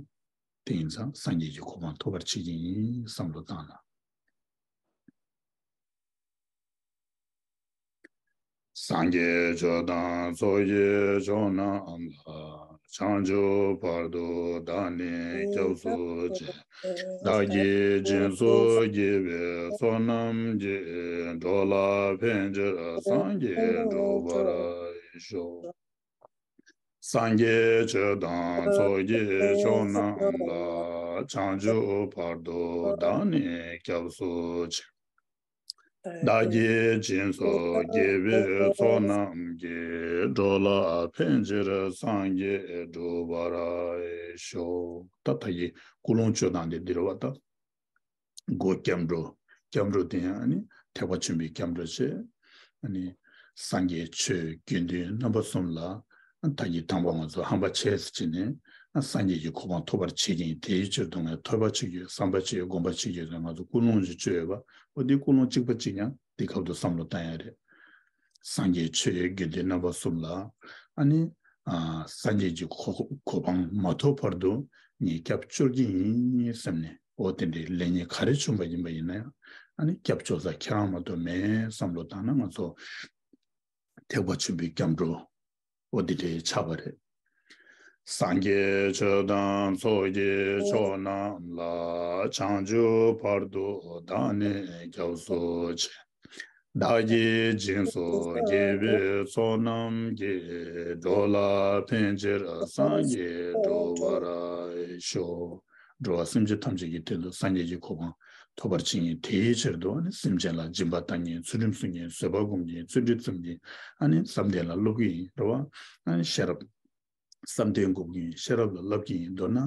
དེ་ཡིན་ཙང་སངས་རྒྱས་ཀྱི་གོ་འཕང་ཐོབ་པར་བྱེད་ཀྱི་ཡིན་བསམ་བློ་བཏང་ན། སངས་རྒྱས་ཆོས་དང་ཚོགས་ཀྱི་མཆོག་རྣམས་ལ། བྱང་ཆུབ་བར་དུ་བདག་ནི་སྐྱབས་སུ་མཆི། བདག་གིས་སྦྱིན་སོགས་བགྱིས་པའི་ཚོགས་རྣམས་ཀྱིས། འགྲོ་ལ་ཕན་ཕྱིར་སངས་རྒྱས་འགྲུབ་པར་ཤོག་སངས་རྒྱས་ཆོས་དང་ཚོགས་ཀྱི་མཆོག་རྣམས་ལ། བྱང་ཆུབ་བར་དུ་བདག་ནི་སྐྱབས་སུ་མཆི། བདག་གིས་སྦྱིན་སོགས་བགྱིས་པའི་ཚོགས་རྣམས་ཀྱིས། འགྲོ་ལ་ཕན་ཕྱིར་སངས་རྒྱས་འགྲུབ་པར་ཤོག་ད་ད་གི་ཀུན་སློང་བཅོས་སྟངས་དེ་འདི་རེད་བ་ད། སྒོ་སྐྱབས་འགྲོ། སྐྱབས་འགྲོ་དེ་ཡང་ཨ་ནི་ཐེག་པ་ཆེན་པོའི་སྐྱབས་འགྲོ་བྱས། ཨ་ནི་སངས་རྒྱས་ཆོས་དགེ་འདུན་རྣམ་པ་གསུམ་ལ་ཨ་ད་གི་དང་པོ་ང་ཚོ་ཧམ་པ་བྱས་ཟེར་བྱས་ནས་ཨ་སངས་རྒྱས་ཀྱི་གོ་འཕང་ཐོབ་པར་བྱེད་ཀྱི་ཡིན། དེའི་ཕྱིར་དུ་ངས་ཐོས་པ་བྱེད་ཀྱི་ཡོད། བསམ་པ་བྱེད་ཀྱི་ཡོད། སྒོམ་པ་བྱེད་ཀྱི་ཡོད་ཟེར་ང་ཚོ་ཀུན་སློང་ཞིག་བཅོས་ཡོད་པ། འོ་དེ་ཀུན་སློང་གཅིག་པ་གཅིག་ཡང་དེ་སྐབས་དུ་བསམ་བློ་བཏང་ཡ་རེད། སངས་རྒྱས་ཆོས་དགེ་འདུན་རྣམ་པ་གསུམ་ལ་ཨ་ནི་ཨ་སངས་རྒྱས་ཀྱི་གོ་གོ་འཕང་མ་ཐོབ་བར་དུ་ངས་སྐྱབས་བཅོལ་གྱི་ཡིན་བསམ་ནས། འོ་དེ་འདྲའི་ལེགས་ཉེས་ག་རེ་བྱུང་བ་ཡིན་པ་ཡིན་ན་ཡང་ཨ་ནི་སྐྱབས་བཅོལ་ས་ཁྱེད་རང་མ་གཏོགས་མེད་བསམ་བློ་བཏང་ན་ང་ཚོ་ཐེག་པ་ཆེན་པོའི་སྐྱབས་འགྲོ་འོ་དེ་འདྲའི་ཆགས་པ་རེད། སངས་རྒྱས་ཆོས་དང་ཚོགས་ཀྱི་མཆོག་རྣམས་ལ། བྱང་ཆུབ་བར་དུ་བདག་ནི་སྐྱབས་སུ་མཆི། བདག་གིས་སྦྱིན་སོགས་བགྱིས་པའི་ཚོགས་རྣམས་ཀྱིས། འགྲོ་ལ་ཕན་ཕྱིར་སངས་རྒྱས་འགྲུབ་པར་ཤོག་འགྲོ་བ་སེམས་ཅན་ཐམས་ཅད་ཀྱི་དོན་དུ་སངས་རྒྱས་ཀྱི་གོ་འཕང་ཐོབ་པར་བྱེད་ཉིད། དེའི་ཕྱིར་དུ་ཨ་ནི་སེམས་ཅན་ལ་སྦྱིན་པ་བཏང་ཉིད། ཚུལ་ཁྲིམས་སྲུང་ཉིད། བཟོད་པ་སྒོམ་ཉིད། བརྩོན་འགྲུས་བརྩམ་ཉིད། ཨ་ནི་བསམ་གཏན་ལ་སློབ་ཀྱི་ཡིན། རེད་བ། ཨ་ནི་ཤེས་རབ། བསམ་གཏན་སྒོམ་གྱི་ཡིན། ཤེས་རབ་ལ་བསླབ་ཀྱི་ཡིན། མདོར་ན་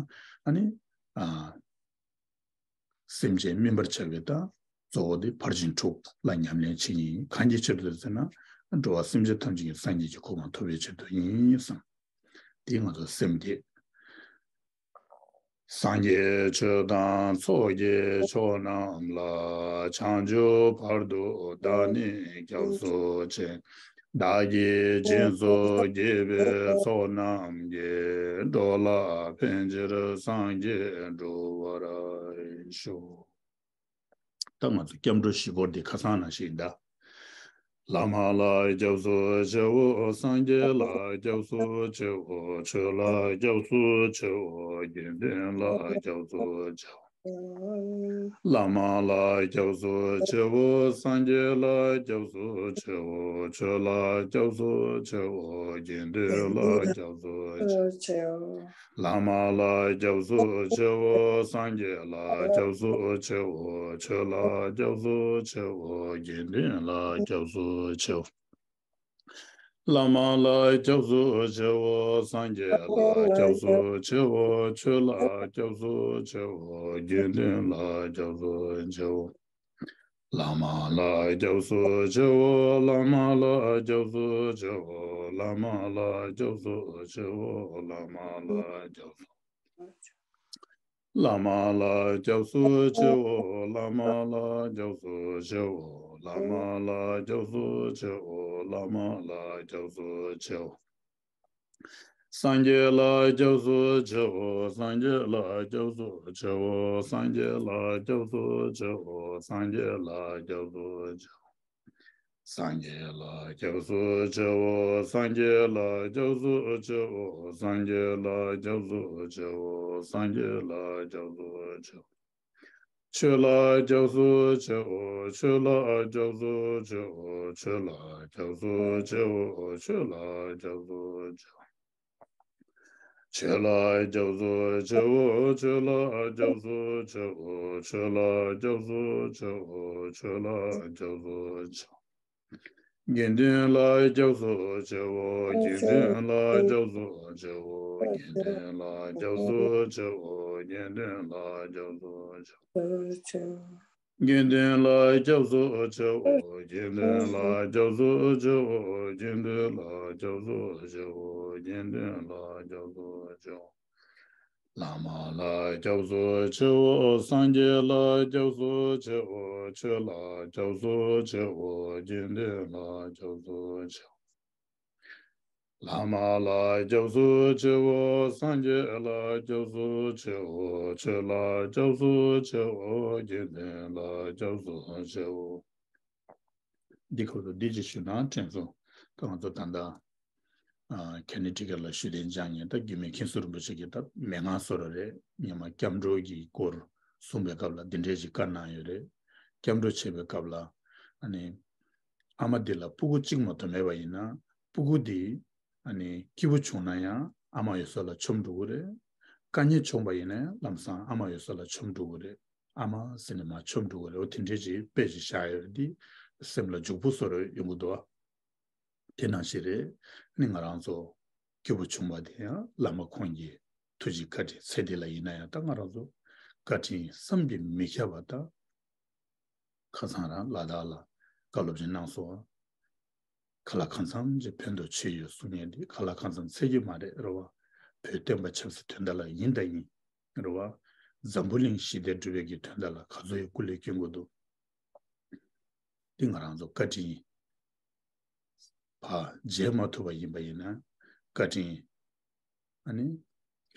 ཨ་ནི་ཨ་སེམས་ཅན་སྨིན་པར་བྱ་བའི་ད་གཙོ་བོ་དེ་ཕར་ཕྱིན་དྲུག་ལ་ཉམས་ལེན་བྱེད་ཀྱི་ཡིན། གང་གི་ཕྱིར་དུ་ཟེར་ན་འགྲོ་བ་སེམས་ཅན་ཐམས་ཅད་ཀྱི་སངས་རྒྱས་ཀྱི་གོ་འཕང་ཐོབ་པའི་ཕྱིར་དུ་ཡིན་བསམ། དེ་ང་ཚོ་སེམས་བསྐྱེད། སངས་རྒྱས་ཆོས་དང་ཚོགས་ཀྱི་མཆོག་རྣམས་ལ། བྱང་ཆུབ་བར་དུ་བདག་ནི་སྐྱབས་སུ་མཆི། བདག་གིས་སྦྱིན་སོགས་བགྱིས་པའི་ཚོགས་རྣམས་ཀྱིས། འགྲོ་ལ་ཕན་ཕྱིར་སངས་རྒྱས་འགྲུབ་པར་ཤོག་ད་ང་ཚོ་སྐྱབས་འགྲོ་བཞི་སྐོར་འདི་ཁ་སང་ནང་བཞིན་གདའ། བླ་མ་ལ་སྐྱབས་སུ་མཆིའོ། སངས་རྒྱས་ལ་སྐྱབས་སུ་མཆིའོ། ཆོས་ལ་སྐྱབས་སུ་མཆིའོ། དགེ་འདུན་ལ་སྐྱབས་སུ་མཆིའོ། བླ་མ་ལ་སྐྱབས་སུ་མཆིའོ། སངས་རྒྱས་ལ་སྐྱབས་སུ་མཆིའོ། ཆོས་ལ་སྐྱབས་སུ་མཆིའོ། དགེ་འདུན་ལ་སྐྱབས་སུ་མཆིའོ། བླ་མ་ལ་སྐྱབས་སུ་མཆིའོ། སངས་རྒྱས་ལ་སྐྱབས་སུ་མཆིའོ། ཆོས་ལ་སྐྱབས་སུ་མཆིའོ། དགེ་འདུན་ལ་སྐྱབས་སུ་མཆིའོ། བླ་མ་ལ་སྐྱབས་སུ་མཆིའོ། སངས་རྒྱས་ལ་སྐྱབས་སུ་མཆིའོ། ཆོས་ལ་སྐྱབས་སུ་མཆིའོ། དགེ་འདུན་ལ་སྐྱབས་སུ་མཆིའོ། བླ་མ་ལ་སྐྱབས་སུ་མཆིའོ། བླ་མ་ལ་སྐྱབས་སུ་མཆིའོ། བླ་མ་ལ་སྐྱབས་སུ་མཆིའོ། བླ་མ་ལ་སྐྱབས་སུ། བླ་མ་ལ་སྐྱབས་སུ་མཆིའོ། བླ་མ་ལ་སྐྱབས་སུ་མཆིའོ། བླ་མ་ལ་སྐྱབས་སུ་མཆིའོ། བླ་མ་ལ་སྐྱབས་སུ་མཆིའོ། སངས་རྒྱས་ལ་སྐྱབས་སུ་མཆིའོ། སངས་རྒྱས་ལ་སྐྱབས་སུ་མཆིའོ། སངས་རྒྱས་ལ་སྐྱབས་སུ་མཆིའོ། སངས་རྒྱས་ལ་སྐྱབས་སུ་མཆིའོ། སངས་རྒྱས་ལ་སྐྱབས་སུ་མཆིའོ། སངས་རྒྱས་ལ་སྐྱབས་སུ་མཆིའོ། སངས་རྒྱས་ལ་སྐྱབས་སུ་མཆིའོ། སངས་རྒྱས་ལ་སྐྱབས་སུ་མཆིའོ། ཆོས་ལ་སྐྱབས་སུ་མཆིའོ། ཆོས་ལ་སྐྱབས་སུ་མཆིའོ། ཆོས་ལ་སྐྱབས་སུ་མཆིའོ། ཆོས་ལ་སྐྱབས་སུ་མཆིའོ། ཆོས་ལ་སྐྱབས་སུ་མཆིའོ། ཆོས་ལ་སྐྱབས་སུ་མཆིའོ། ཆོས་ལ་སྐྱབས་སུ་མཆིའོ། ཆོས་ལ་སྐྱབས་སུ་མཆིའོ། དགེ་འདུན་ལ་སྐྱབས་སུ་མཆིའོ། དགེ་འདུན་ལ་སྐྱབས་སུ་མཆིའོ། དགེ་འདུན་ལ་སྐྱབས་སུ་མཆིའོ། དགེ་འདུན་ལ་སྐྱབས་སུ་མཆིའོ། དགེ་འདུན་ལ་སྐྱབས་སུ་མཆིའོ། དགེ་འདུན་ལ་སྐྱབས་སུ་མཆིའོ། དགེ་འདུན་ལ་སྐྱབས་སུ་མཆིའོ། དགེ་འདུན་ལ་སྐྱབས་སུ་མཆིའོ། བླ་མ་ལ་སྐྱབས་སུ་མཆིའོ། སངས་རྒྱས་ལ་སྐྱབས་སུ་མཆིའོ། ཆོས་ལ་སྐྱབས་སུ་མཆིའོ། དགེ་འདུན་ལ་སྐྱབས་སུ་མཆིའོ། བླ་མ་ལ་སྐྱབས་སུ་མཆིའོ། སངས་རྒྱས་ལ་སྐྱབས་སུ་མཆིའོ། ཆོས་ལ་སྐྱབས་སུ་མཆིའོ། དགེ་འདུན་ལ་སྐྱབས་སུ་མཆིའོ། འདི་ཁོ་ཚོ་འདི་ཅིག་ཞུ་ན་དྲན་སོང་། ད་ང་ཚོ་ད་ལྟ་ཨ་ཁེ་ནི་ཊི་ཀེཊ་ལ་ཞུ་གཏན་འཇགས་ཉིན་ད་རྒྱུད་སྨད་མཁན་ཟུར་རིན་པོ་ཆེ་གིས་ད་མན་ངག་བཟོ་འདྲ་རེད། ཉི་མ་སྐྱབས་འགྲོ་གི་སྐོར་གསུངས་པའི་སྐབས་ལ་འདི་འདྲའི་ཞིག་བཀའ་གནང་ཡོད་རེད། སྐྱབས་འགྲོ་བྱེད་པའི་སྐབས་ལ་ཨ་ནི་ཨ་མ་འདི་ལ་སྤུ་གུ་གཅིག་མ་གཏོགས་མེད་པ་ཡིན་ན་སྤུ་གུ་འདི་ཨ་ནི་སྐྱིད་པོ་བྱུང་ན་ཡང་ཨ་མ་ཡོད་ས་ལ་མཆོངས་འགྲོ་གི་རེད། དཀའ་ངལ་བྱུང་བ་ཡིན་ན་ཡང་ལམ་སང་ཨ་མ་ཡོད་ས་ལ་མཆོངས་འགྲོ་གི་རེད། ཨ་མ་ཟེར་ནས་མར་མཆོངས་འགྲོ་གི་རེད། འོ་དེ་འདྲའི་ཅིག་དཔེ་ཅིག་བཞག་ཡོད་རེད། དེ་སེམས་ལ་འཇུག་པོ་བཟོ་འདྲ་ཡོང་གི་འདུག་ཨ། དེ་ནང་བཞིན་རེད། ནི་ང་རང་ཚོ་སྐྱིད་པོ་བྱུང་བ་དེ་ཡང་བླ་མ་ཁོང་གི་ཐུགས་རྗེ་བཀའ་དྲིན་ཚེ་འདི་ལ་ཡིན་ན་ཡང་ད་ང་རང་ཚོ་བཀའ་དྲིན་བསམ་གྱིས་མི་ཁྱབ་པ་དང་། ཁ་སང་རང་ལ་དྭགས་ལ་བཀའ་སློབ་ཅིག་གནང་སོང་། ཁ་ལག་གང་འཚམ་ཅིག་ཕན་ཐོགས་ཆེ་ཡོད་གསུང་མཁན་དེ་ཁ་ལག་གང་འཚམ་ཚད་ཀྱི་མ་རེད་རེད་བ། བོད་བསྟན་པ་ཆབ་སྲིད་དོན་དག་ལ་ཡིན་དང་ཡིན་རེད་བ། འཛམ་བུ་གླིང་ཞི་བདེ་སྒྲུབ་པའི་གི་དོན་དག་ལ་ག་ཚོད་ཡོད་སྐུ་ལས་སྐྱོན་དགོས་འདུག་དེ་ང་རང་ཚོ་བཀའ་དྲིན་ཕར་འཇལ་མ་ཐུབ་པ་ཡིན་པ་ཡིན་ན་བཀའ་དྲིན་ཨ་ནི་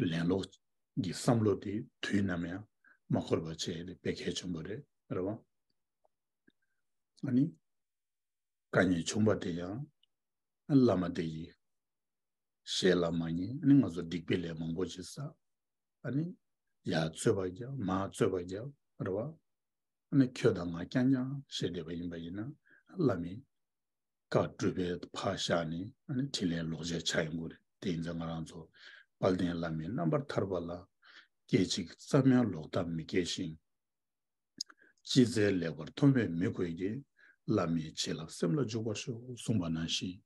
ལན་སློག་གི་བསམ་བློ་དེ་དུས་ནམ་ཡང་མ་འཁོར་བ་བྱས་ཏེ་དཔེ་གལ་ཆེན་པོ་རེད་རེད་བ། ཨ་ནི་དཀའ་ངལ་བྱུང་བ་དེ་ཡང་བླ་མ་དེ་ཡི་ཞལ་ལ་མ་ཉན། ཨ་ནི་ང་ཚོ་སྡིག་པའི་ལས་མང་པོ་ཅིག་བསགས། ཨ་ནི་ཡར་རྩོད་པ་རྒྱབ་མར་རྩོད་པ་རྒྱབ་རེད་བ། ཨ་ནི་ཁྱོད་དང་ང་རྐྱང་རྐྱང་བྱས་བསྡད་པ་ཡིན་པ་ཡིན་ན་བླ་མའི་བཀའ་སྒྲུབ་པའི་ཕར་བཞག་ནས་ཨ་ནི་དྲིན་ལན་ལོག་འཇལ་ཆགས་ཡོང་གི་རེད། དེ་ཡིན་ཙང་ང་རང་ཚོ་དཔལ་ལྡན་བླ་མའི་རྣམ་པར་ཐར་པ་ལ། སྐད་ཅིག་ཙམ་ཡང་ལོག་ལྟ་མི་སྐྱེ་ཞིང་། ཅི་མཛད་ལེགས་པར་མཐོང་བའི་མོས་གུས་ཀྱིས། བླ་མའི་བྱིན་རླབས་སེམས་ལ་འཇུག་པར་ཤོག་གསུངས་པ་ནང་བཞིན།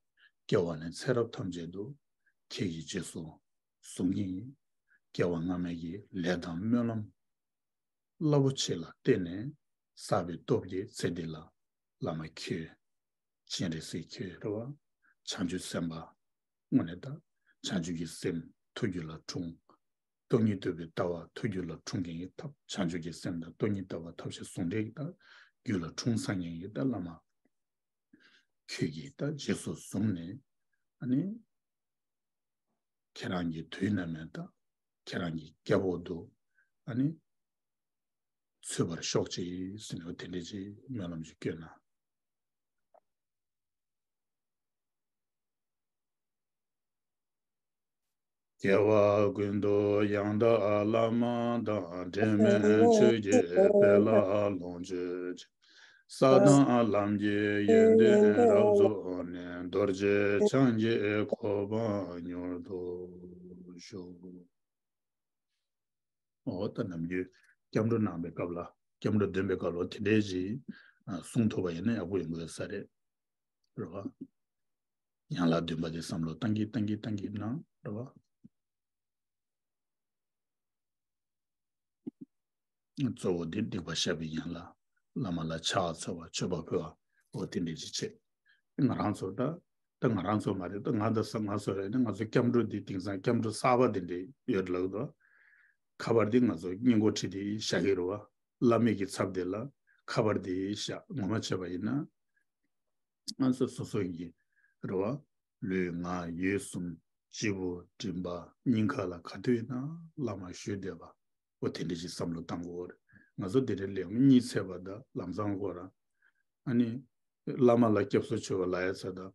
སྐྱེ་བ་ནས་ཚེ་རབས་ཐམས་ཅད་དུ་ཁྱེད་ཀྱི་རྗེས་སུ་བཟུང་གི་ཡིན། སྐྱེ་བ་སྔ་མའི་གི་ལས་དང་སྨོན་ལམ་རླབས་པོ་ཆེ་ལ་བརྟེན་ནས་བསགས་པའི་སྟོབས་ཀྱིས་ཚེ་འདི་ལ་བླ་མ་ཁྱོད། སྤྱན་རས་གཟིགས་ཁྱོད་རེད་བ། བྱང་ཆུབ་སེམས་དཔའ། དངོས་གནས་ད་བྱང་ཆུབ་ཀྱི་སེམས་ཐུགས་རྒྱུད་ལ་འཁྲུངས། སྟོང་ཉིད་རྟོགས་པའི་ལྟ་བ་ཐུགས་རྒྱུད་ལ་འཁྲུངས་མཁན་གྱི་ཐབས། བྱང་ཆུབ་ཀྱི་སེམས་དང་སྟོང་ཉིད་ལྟ་བ་ཐབས་ཤེས་ཟུང་འབྲེལ་གྱི་ད་རྒྱུད་ལ་འཁྲུངས་ཚར་མཁན་གྱི་ད་བླ་མ་ཁྱོད་ཀྱིས་ད་རྗེས་སུ་བཟུང་ནས་ཨ་ནི་ཁྱེད་རང་གི་དུས་ནམ་ཡང་ད་ཁྱེད་རང་གི་སྐྱབས་འོག་ཏུ་ཨ་ནི་ཚུད་པར་ཤོག་ཅིག་ཟེར་ནས་དེ་འདྲ་ཅིག་སྨོན་ལམ་ཅིག་བསྐྱོན་ན། སྐྱེ་བ་ཀུན་ཏུ་ཡང་དག་བླ་མ་དང་། འབྲལ་མེད་ཆོས་ཀྱི་དཔལ་ལ་ལོངས་སྤྱོད་ཅིང་། ས་དང་ལམ་གྱི་ཡོན་ཏན་རབ་རྫོགས་ནས། རྡོ་རྗེ་འཆང་གི་གོ་འཕང་མྱུར་ཐོབ་ཤོག། འོ་ད་ནམ་རྒྱུན་སྐྱབས་འགྲོ་གནང་པའི་སྐབས་ལ་སྐྱབས་འགྲོ་འདོན་པའི་སྐབས་ལ་དེ་འདྲའི་ཞིག་གསུང་ཐུབ་པ་ཡིན་ན་ཡག་པོ་ཡོང་གི་ཡོད་ས་རེད། རེད་བ། ཡན་ལག་བདུན་པ་དེ་བསམ་བློ་བཏང་གིན་བཏང་གིན་བཏང་གིན་གནང་། རེད་བ། གཙོ་བོ་འདི་སྡིག་པ་བཤགས་པའི་ཡན་ལག་བླ་མ་ལ་ཕྱག་འཚལ་བ་མཆོད་པ་ཕུལ་བ། འོ་དེ་འདྲ་ཅིག་བྱེད། ང་རང་ཚོ་ད་ད་ང་རང་ཚོ་མ་རེད། ད་ང་ད་ས་ང་ཚོ་རེད་ན་ང་ཚོ་སྐྱབས་འགྲོ་འདི་དེང་སང་སྐྱབས་འགྲོ་གསར་པ་དེ་འདྲ་ཡོད་ལབ་དོ། ཁ་པར་འདི་ང་ཚོ་སྔས་མགོ་ཁྲིད་དེ་བཞག་གི་རེད་བ། བླ་མེད་ཀྱི་ཚབ་དེ་ལ་ཁ་པར་འདི་བཞག་ངོ་མ་བྱས་པ་ཡིན་ན། ང་ཚོ་སོ་སོ་ཡི་རེད་བ། ལུས་ངག་ཡིད་གསུམ་སྤྱི་བོ་མགྲིན་པ་སྙིང་ཁ་ལ་ག་དུས་ཡིན་ན་བླ་མ་ཞུས་བསྡད་པ། འོ་དེ་འདྲ་ཞིག་བསམ་བློ་བཏང་དགོས་རེད། ང་ཚོ་དེ་འདྲ་ལས་གཉིད་སད་པ་དང་ལམ་སང་ཁོ་རང་ཨ་ནི་བླ་མ་ལ་སྐྱབས་སུ་མཆིའོ་ལབ་ཡ་ཚ་དང་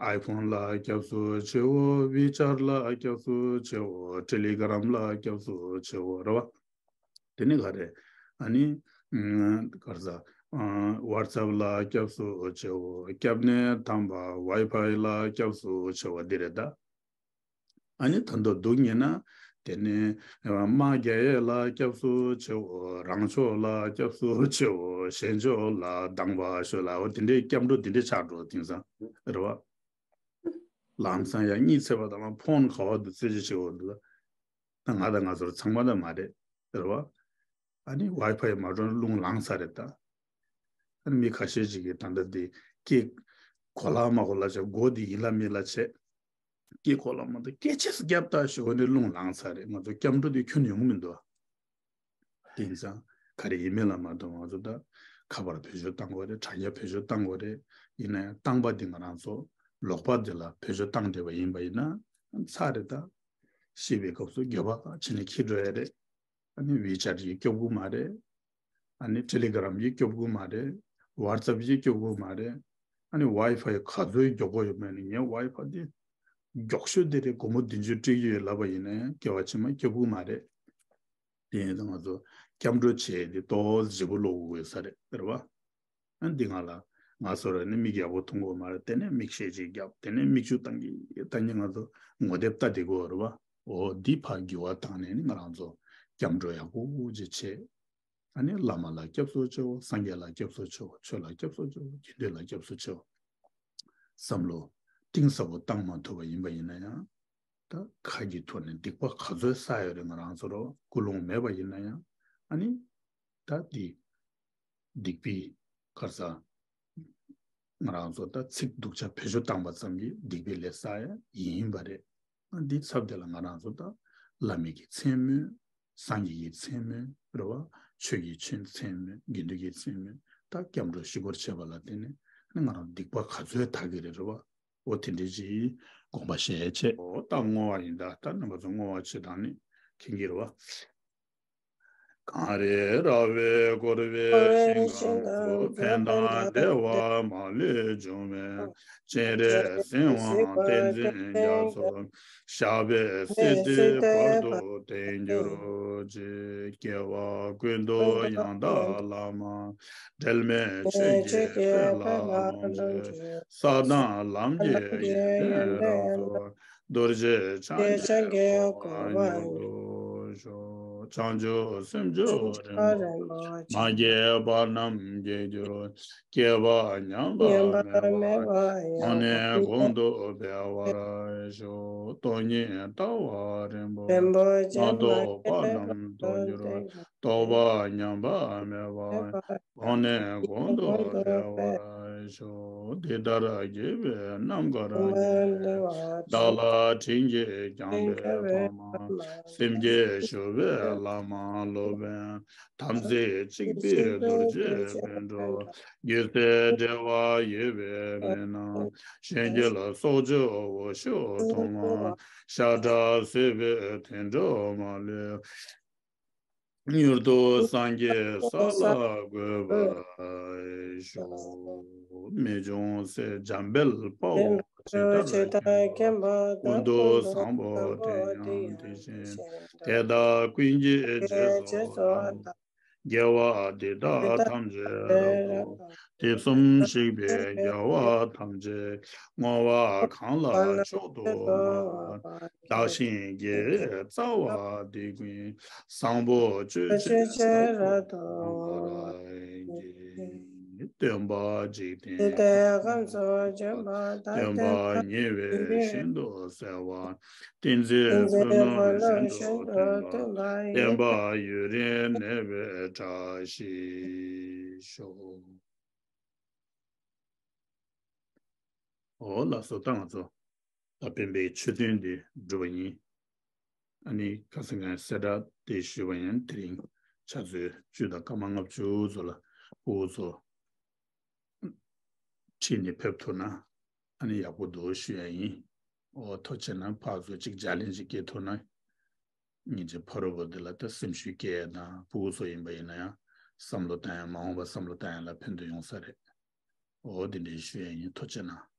ཨའི་ཕོན་ལ་སྐྱབས་སུ་མཆིའོ། ཝི་ཅར་ལ་སྐྱབས་སུ་མཆིའོ། ཊེ་ལི་གྷ་རམ་ལ་སྐྱབས་སུ་མཆིའོ་རེད་བ། དེ་ནི་ག་རེ། ཨ་ནི། ཨ་ག་རེ་ཟ། ཨ་ཝ་ཊི་སེབ་ལ་སྐྱབས་སུ་མཆིའོ། སྐྱབས་གནས་དམ་པ་ཝའི་ཕའི་ལ་སྐྱབས་སུ་མཆིའོ་འདི་རེད་ད། ཨ་ནི་ད་དུང་སྡུག་བསྔལ་ན། དེ་ནི། ཨ་རྨ་རྒྱལ་ཡས་ལ་སྐྱབས་སུ་མཆིའོ། རང་ཕྱོགས་ལ་སྐྱབས་སུ་མཆིའོ། གཞན་ཕྱོགས་ལ་སྡང་བ་ཤོས་ལ་འོ་དེ་འདྲའི་སྐྱབས་འགྲོ་དེ་འདྲའི་ཆགས་འགྲོ་དེང་སང་། རེད་བ། ལམ་སང་ཡང་གཉིད་སད་པ་དང་ཕོན་ག་བ་འདུག་རྩོད་གཞི་བྱེད་འོ་འདུག་ད་ང་དང་ང་ཚོར་ཚང་མ་ད་མ་རེད། རེད་བ། ཨ་ནི་ཝའི་ཕའི་མ་འགྲོ་ན་རླུང་ལངས་ས་རེད་ད། ཨ་ནི་མི་ཁ་ཤས་ཅིག་གིས་ད་ལྟ་འདི་སྐད་གོ་ལ་མ་གོ་ལ་བྱས་མགོ་འདི་ཡིན་ལ་མིན་ལ་བྱས། སྐེ་ཁོག་ལ་མ་གཏོགས་སྐེ་ཆས་སུ་བརྒྱབ་ལྟ་ཞོག་ནས་རླུང་ལངས་ཚར་རེད། ང་ཚོ་སྐྱབས་འགྲོ་དེ་ཁྱོན་ཡོང་མི་འདུག་དེ་ཡིན་ཙང་ག་རེ་ཡིན་མིན་ལ་མ་ལྟོས་ང་ཚོ་ད་ཁ་པར་བེད་སྤྱོད་བཏང་དགོས་རེད། དྲ་རྒྱ་བེད་སྤྱོད་བཏང་དགོས་རེད། ཡིན་ན་ཡང་བཏང་པ་འདི་ང་རང་ཚོ་ལོག་པ་འདི་ལ་བེད་སྤྱོད་བཏང་བསྡད་པ་ཡིན་པ་ཡིན་ན་ཚར་རེད། ད་ཤི་བའི་སྐབས་སུ་འགྱོད་པ་བྱས་ནས་འཁྱེར་འགྲོ་ཡ་རེད། ཨ་ནི་ཝི་ཆེ་ཊི་ཡིས་སྐྱོབ་ཀྱི་མ་རེད། ཨ་ནི་ཊེ་ལི་གྷི་རམ་ཡིས་སྐྱོབ་ཀྱི་མ་རེད། ཝ་ཊི་སེབ་ཡིས་སྐྱོབ་ཀྱི་མ་རེད། ཨ་ནི་ཝའི་ཕའི་ག་ཚོད་མགྱོགས་པོ་ཡོད་མེད་ནི། ངའི་ཝའི་ཕའི་དེ་མགྱོགས་ཤོས་དེ་རེད། སྒོར་མོ་བདུན་ཅུ་སྤྲད་ཀྱི་ཡོད་ལབ་པ་ཡིན་ན་ཡང་སྐྱེ་བ་ཕྱི་མ་སྐྱོབ་ཀྱི་མ་རེད། དེ་ཡིན་ཙང་ང་ཚོ་སྐྱབས་འགྲོ་བྱས་ཏེ་ཏོག་ཙམ་བརྗེ་པོ་ལོག་དགོས་ས་རེད། རེད་བ། ཨ་འདི་ང་ལ་ང་ཚོ་ར་ནི་མིག་ཡག་པོ་མཐོང་གི་མ་རེད། དེ་ནས་མིག་ཤེལ་ཅིག་བརྒྱབ། དེ་ནས་མིག་ཆུ་བཏང་གི་བཏང་གི་ང་ཚོ་ངོ་དེབ་ལྟ་བསྡད་དགོས་རེད་བ། འོ་འདི་ཕར་འགྱུར་བ་བཏང་ནས་ནི་ང་རང་ཚོ་སྐྱབས་འགྲོ་ཡག་པོ་ཅིག་བྱས། ཨ་ནི་བླ་མ་ལ་སྐྱབས་སུ་མཆིའོ། སངས་རྒྱས་ལ་སྐྱབས་སུ་མཆིའོ། ཆོས་ལ་སྐྱབས་སུ་མཆིའོ། དགེ་འདུན་ལ་སྐྱབས་སུ་མཆིའོ། བསམ་བློ་གཏིང་ཟབ་པོ་བཏང་མ་ཐུབ་པ་ཡིན་པ་ཡིན་ན་ཡང་། ད་ཁ་གི་ཐོག་ནས་སྡིག་པ་ག་ཚོད་བསགས་ཡོད་རེད། ང་རང་ཚོ་རོ་ཀུན་སློང་མེད་པ་ཡིན་ན་ཡང་། ཨ་ནི་ད་འདི་སྡིག་པའི་ག་རེ་ཟ། ང་རང་ཚོ་ད་ཚིག་སྡུག་ཅག་བེད་སྤྱོད་བཏང་པ་ཙམ་གྱིས་སྡིག་པའི་ལས་བསགས་ཡ་ཡིན་པ་རེད། ཨ་འདི་ཚབ་དེ་ལ་ང་རང་ཚོ་ད་བླ་མའི་གི་མཚན་སྨོས། སངས་རྒྱས་ཀྱི་མཚན་སྨོས། རེད་བ། ཆོས་ཀྱི་ཆོས་མཚན་སྨོས། དགེ་འདུན་གྱི་མཚན་སྨོས། ད་སྐྱབས་འགྲོ་ཞི་རྒོལ་བྱས་པ་ལ་བརྟེན་ནས་ནི་ང་རང་སྡིག་པ་ག་ཚོད་དག་གི་རེད། རེད་བ། འོ་དེ་འདྲའི་ཅིག་དགོངས་པ་བཞེས་བྱས། འོ་ད་བསྔོ་བ་ཡིན་ད། ད་རྣམ་པ་ཚོ་བསྔོ་བ་བྱེད་སྟངས་ནི་མཁྱེན་གྱི་རེད་བ། གངས་རི་ར་བས་བསྐོར་བའི་ཞིང་ཁམས་སུ། ཕན་དང་བདེ་བ་མ་ལུས་འབྱུང་བའི། སྤྱན་རས་གཟིགས་དབང་བསྟན་འཛིན་རྒྱ་མཚོ། ཞབས་པད་སྲིད་མཐའི་བར་དུ་བརྟན་གྱུར་ཅིག་སྐྱེ་བ་ཀུན་ཏུ་ཡང་དག་བླ་མ། འབྲལ་མེད་ཆོས་ཀྱི་དཔལ་ལ་ལྷུང་བྱེད། ས་དང་ལམ་གྱི་ཡོན་ཏན་རབ་ཏུ། རྡོ་རྗེ་འཆང་གི་གོ་འཕང་མྱུར་དུ་ཤོག་བྱང་ཆུབ་སེམས་མཆོག་རིན་པོ་ཆེ། མ་སྐྱེས་པ་རྣམས་སྐྱེ་གྱུར། སྐྱེས་པ་ཉམས་པ་མེད་པ། གོང་ནས་གོང་དུ་འཕེལ་བར་ཤོག་སྟོང་ཉིད་ལྟ་བ་རིན་པོ་ཆེ། མ་རྟོགས་པ་རྣམས་རྟོགས་གྱུར། རྟོགས་པ་ཉམས་པ་མེད་པ། གོང་ནས་གོང་དུ་འཕེལ་བར་ཤོག་འདི་ལྟར་དགེ་བའི་རྣམ་གྲངས་ཀྱིས། བདག་ལ་དྲིན་གྱིས་བསྐྱངས་པའི་ཕ་མ། སེམས་བསྐྱེད་ཞུ་བའི་བླ་མ་སློབ་དཔོན། དམ་ཚིག་གཅིག་པའི་རྡོ་རྗེ་སྤུན་གྲོགས། རྒྱུད་སྲས་འབྲེལ་བ་ཡོད་པའི་མི་སྣ། གཞན་གྱི་ལ་སྲོག་གཅོད་འུ་ཤོད་མཐོང་བ། ཤ་ཁྲག་བསྲེས་པའི་དུད་འགྲོ་མ་ལུས། མྱུར་དུ་སངས་རྒྱས་ས་ལ་འགོད་པར་ཤོག་མི་འབྱུང་གསེར་འཇམ་དཔལ་དཔའ་བོ་ཇི་ལྟར་མཁྱེན་པ། ཀུན་ཏུ་བཟང་པོ་དེ་ཡང་དེ་བཞིན་ཏེ། དེ་དག་ཀུན་གྱི་རྗེས་སུ་བདག་སློབ་དགེ་བ་འདི་དག་ཐམས་ཅད་རབ་ཏུ། དུས་གསུམ་གཤེགས་པའི་རྒྱལ་བ་ཐམས་ཅད། བསྔོ་བ་གང་ལ་མཆོག་ཏུ་བསྔོ་བ། བདག་གཞན་དགེ་བའི་རྩ་བ་འདི་ཀུན། བཟང་པོ་སྤྱོད་ཕྱིར་རབ་ཏུ་བསྔོ་བར་བགྱི། སྟོན་པ་འཇིག་རྟེན་ཁམས་སུ་བྱོན་པ་དང་། སྟོན་པ་ཉེ་བའི་ཤིན་ཏུ་གསལ་བ། བསྟན་འཛིན་ཀུན་སློང་བཞིན་དུ་སྟོན་པ། བསྟན་པ་ཡུན་རིང་གནས་པའི་བཀྲ་ཤིས་ཤོག་འོ་ལགས་སོ། ད་ང་ཚོ་ད་སྤེན་པའི་མཆོད་རྟེན་འདི་བསྒྲུབས་པ་ཡིན། ཨ་ནི་ཁ་སང་ངས་གསལ་བསྒྲགས་དེ་ཞུས་པ་ཡིན། དེ་རིང་ཕྱག་ཚོད་བཅུ་དང་སྐར་མ་ལྔ་བཅུ་ཙམ་ལ་སྤུ་གུ་ཚོ་ཁྲིད་ནས་ཕེབས་ཐུབ་ན་ཨ་ནི་ཡག་པོ་འདུག་ཞུ་ཡ་ཡིན། འོ་ཐུགས་རྗེ་གནང་། ཕར་ཚུར་གཅིག་ལྗགས་ལན་ཅིག་སྐྱེལ་ཐུབ་ན། ཉིན་གཅིག་ཕ་རོལ་པོ་འདི་ལ་ད་སེམས་ཤུགས་སྐྱེད་ཡ་དང་། སྤུ་གུ་ཚོ་ཡིན་པ་ཡིན་ན་ཡང་བསམ་བློ་བཏང་ཡ། མ་འོངས་པ་བསམ་བློ་བཏང་ཡ་ལ་ཕན་ཐོགས་ཡོང་ས་རེད། འོ་དེ་འདྲའི་ཞུ་ཡ་ཡིན། ཐུགས་རྗེ་གནང་།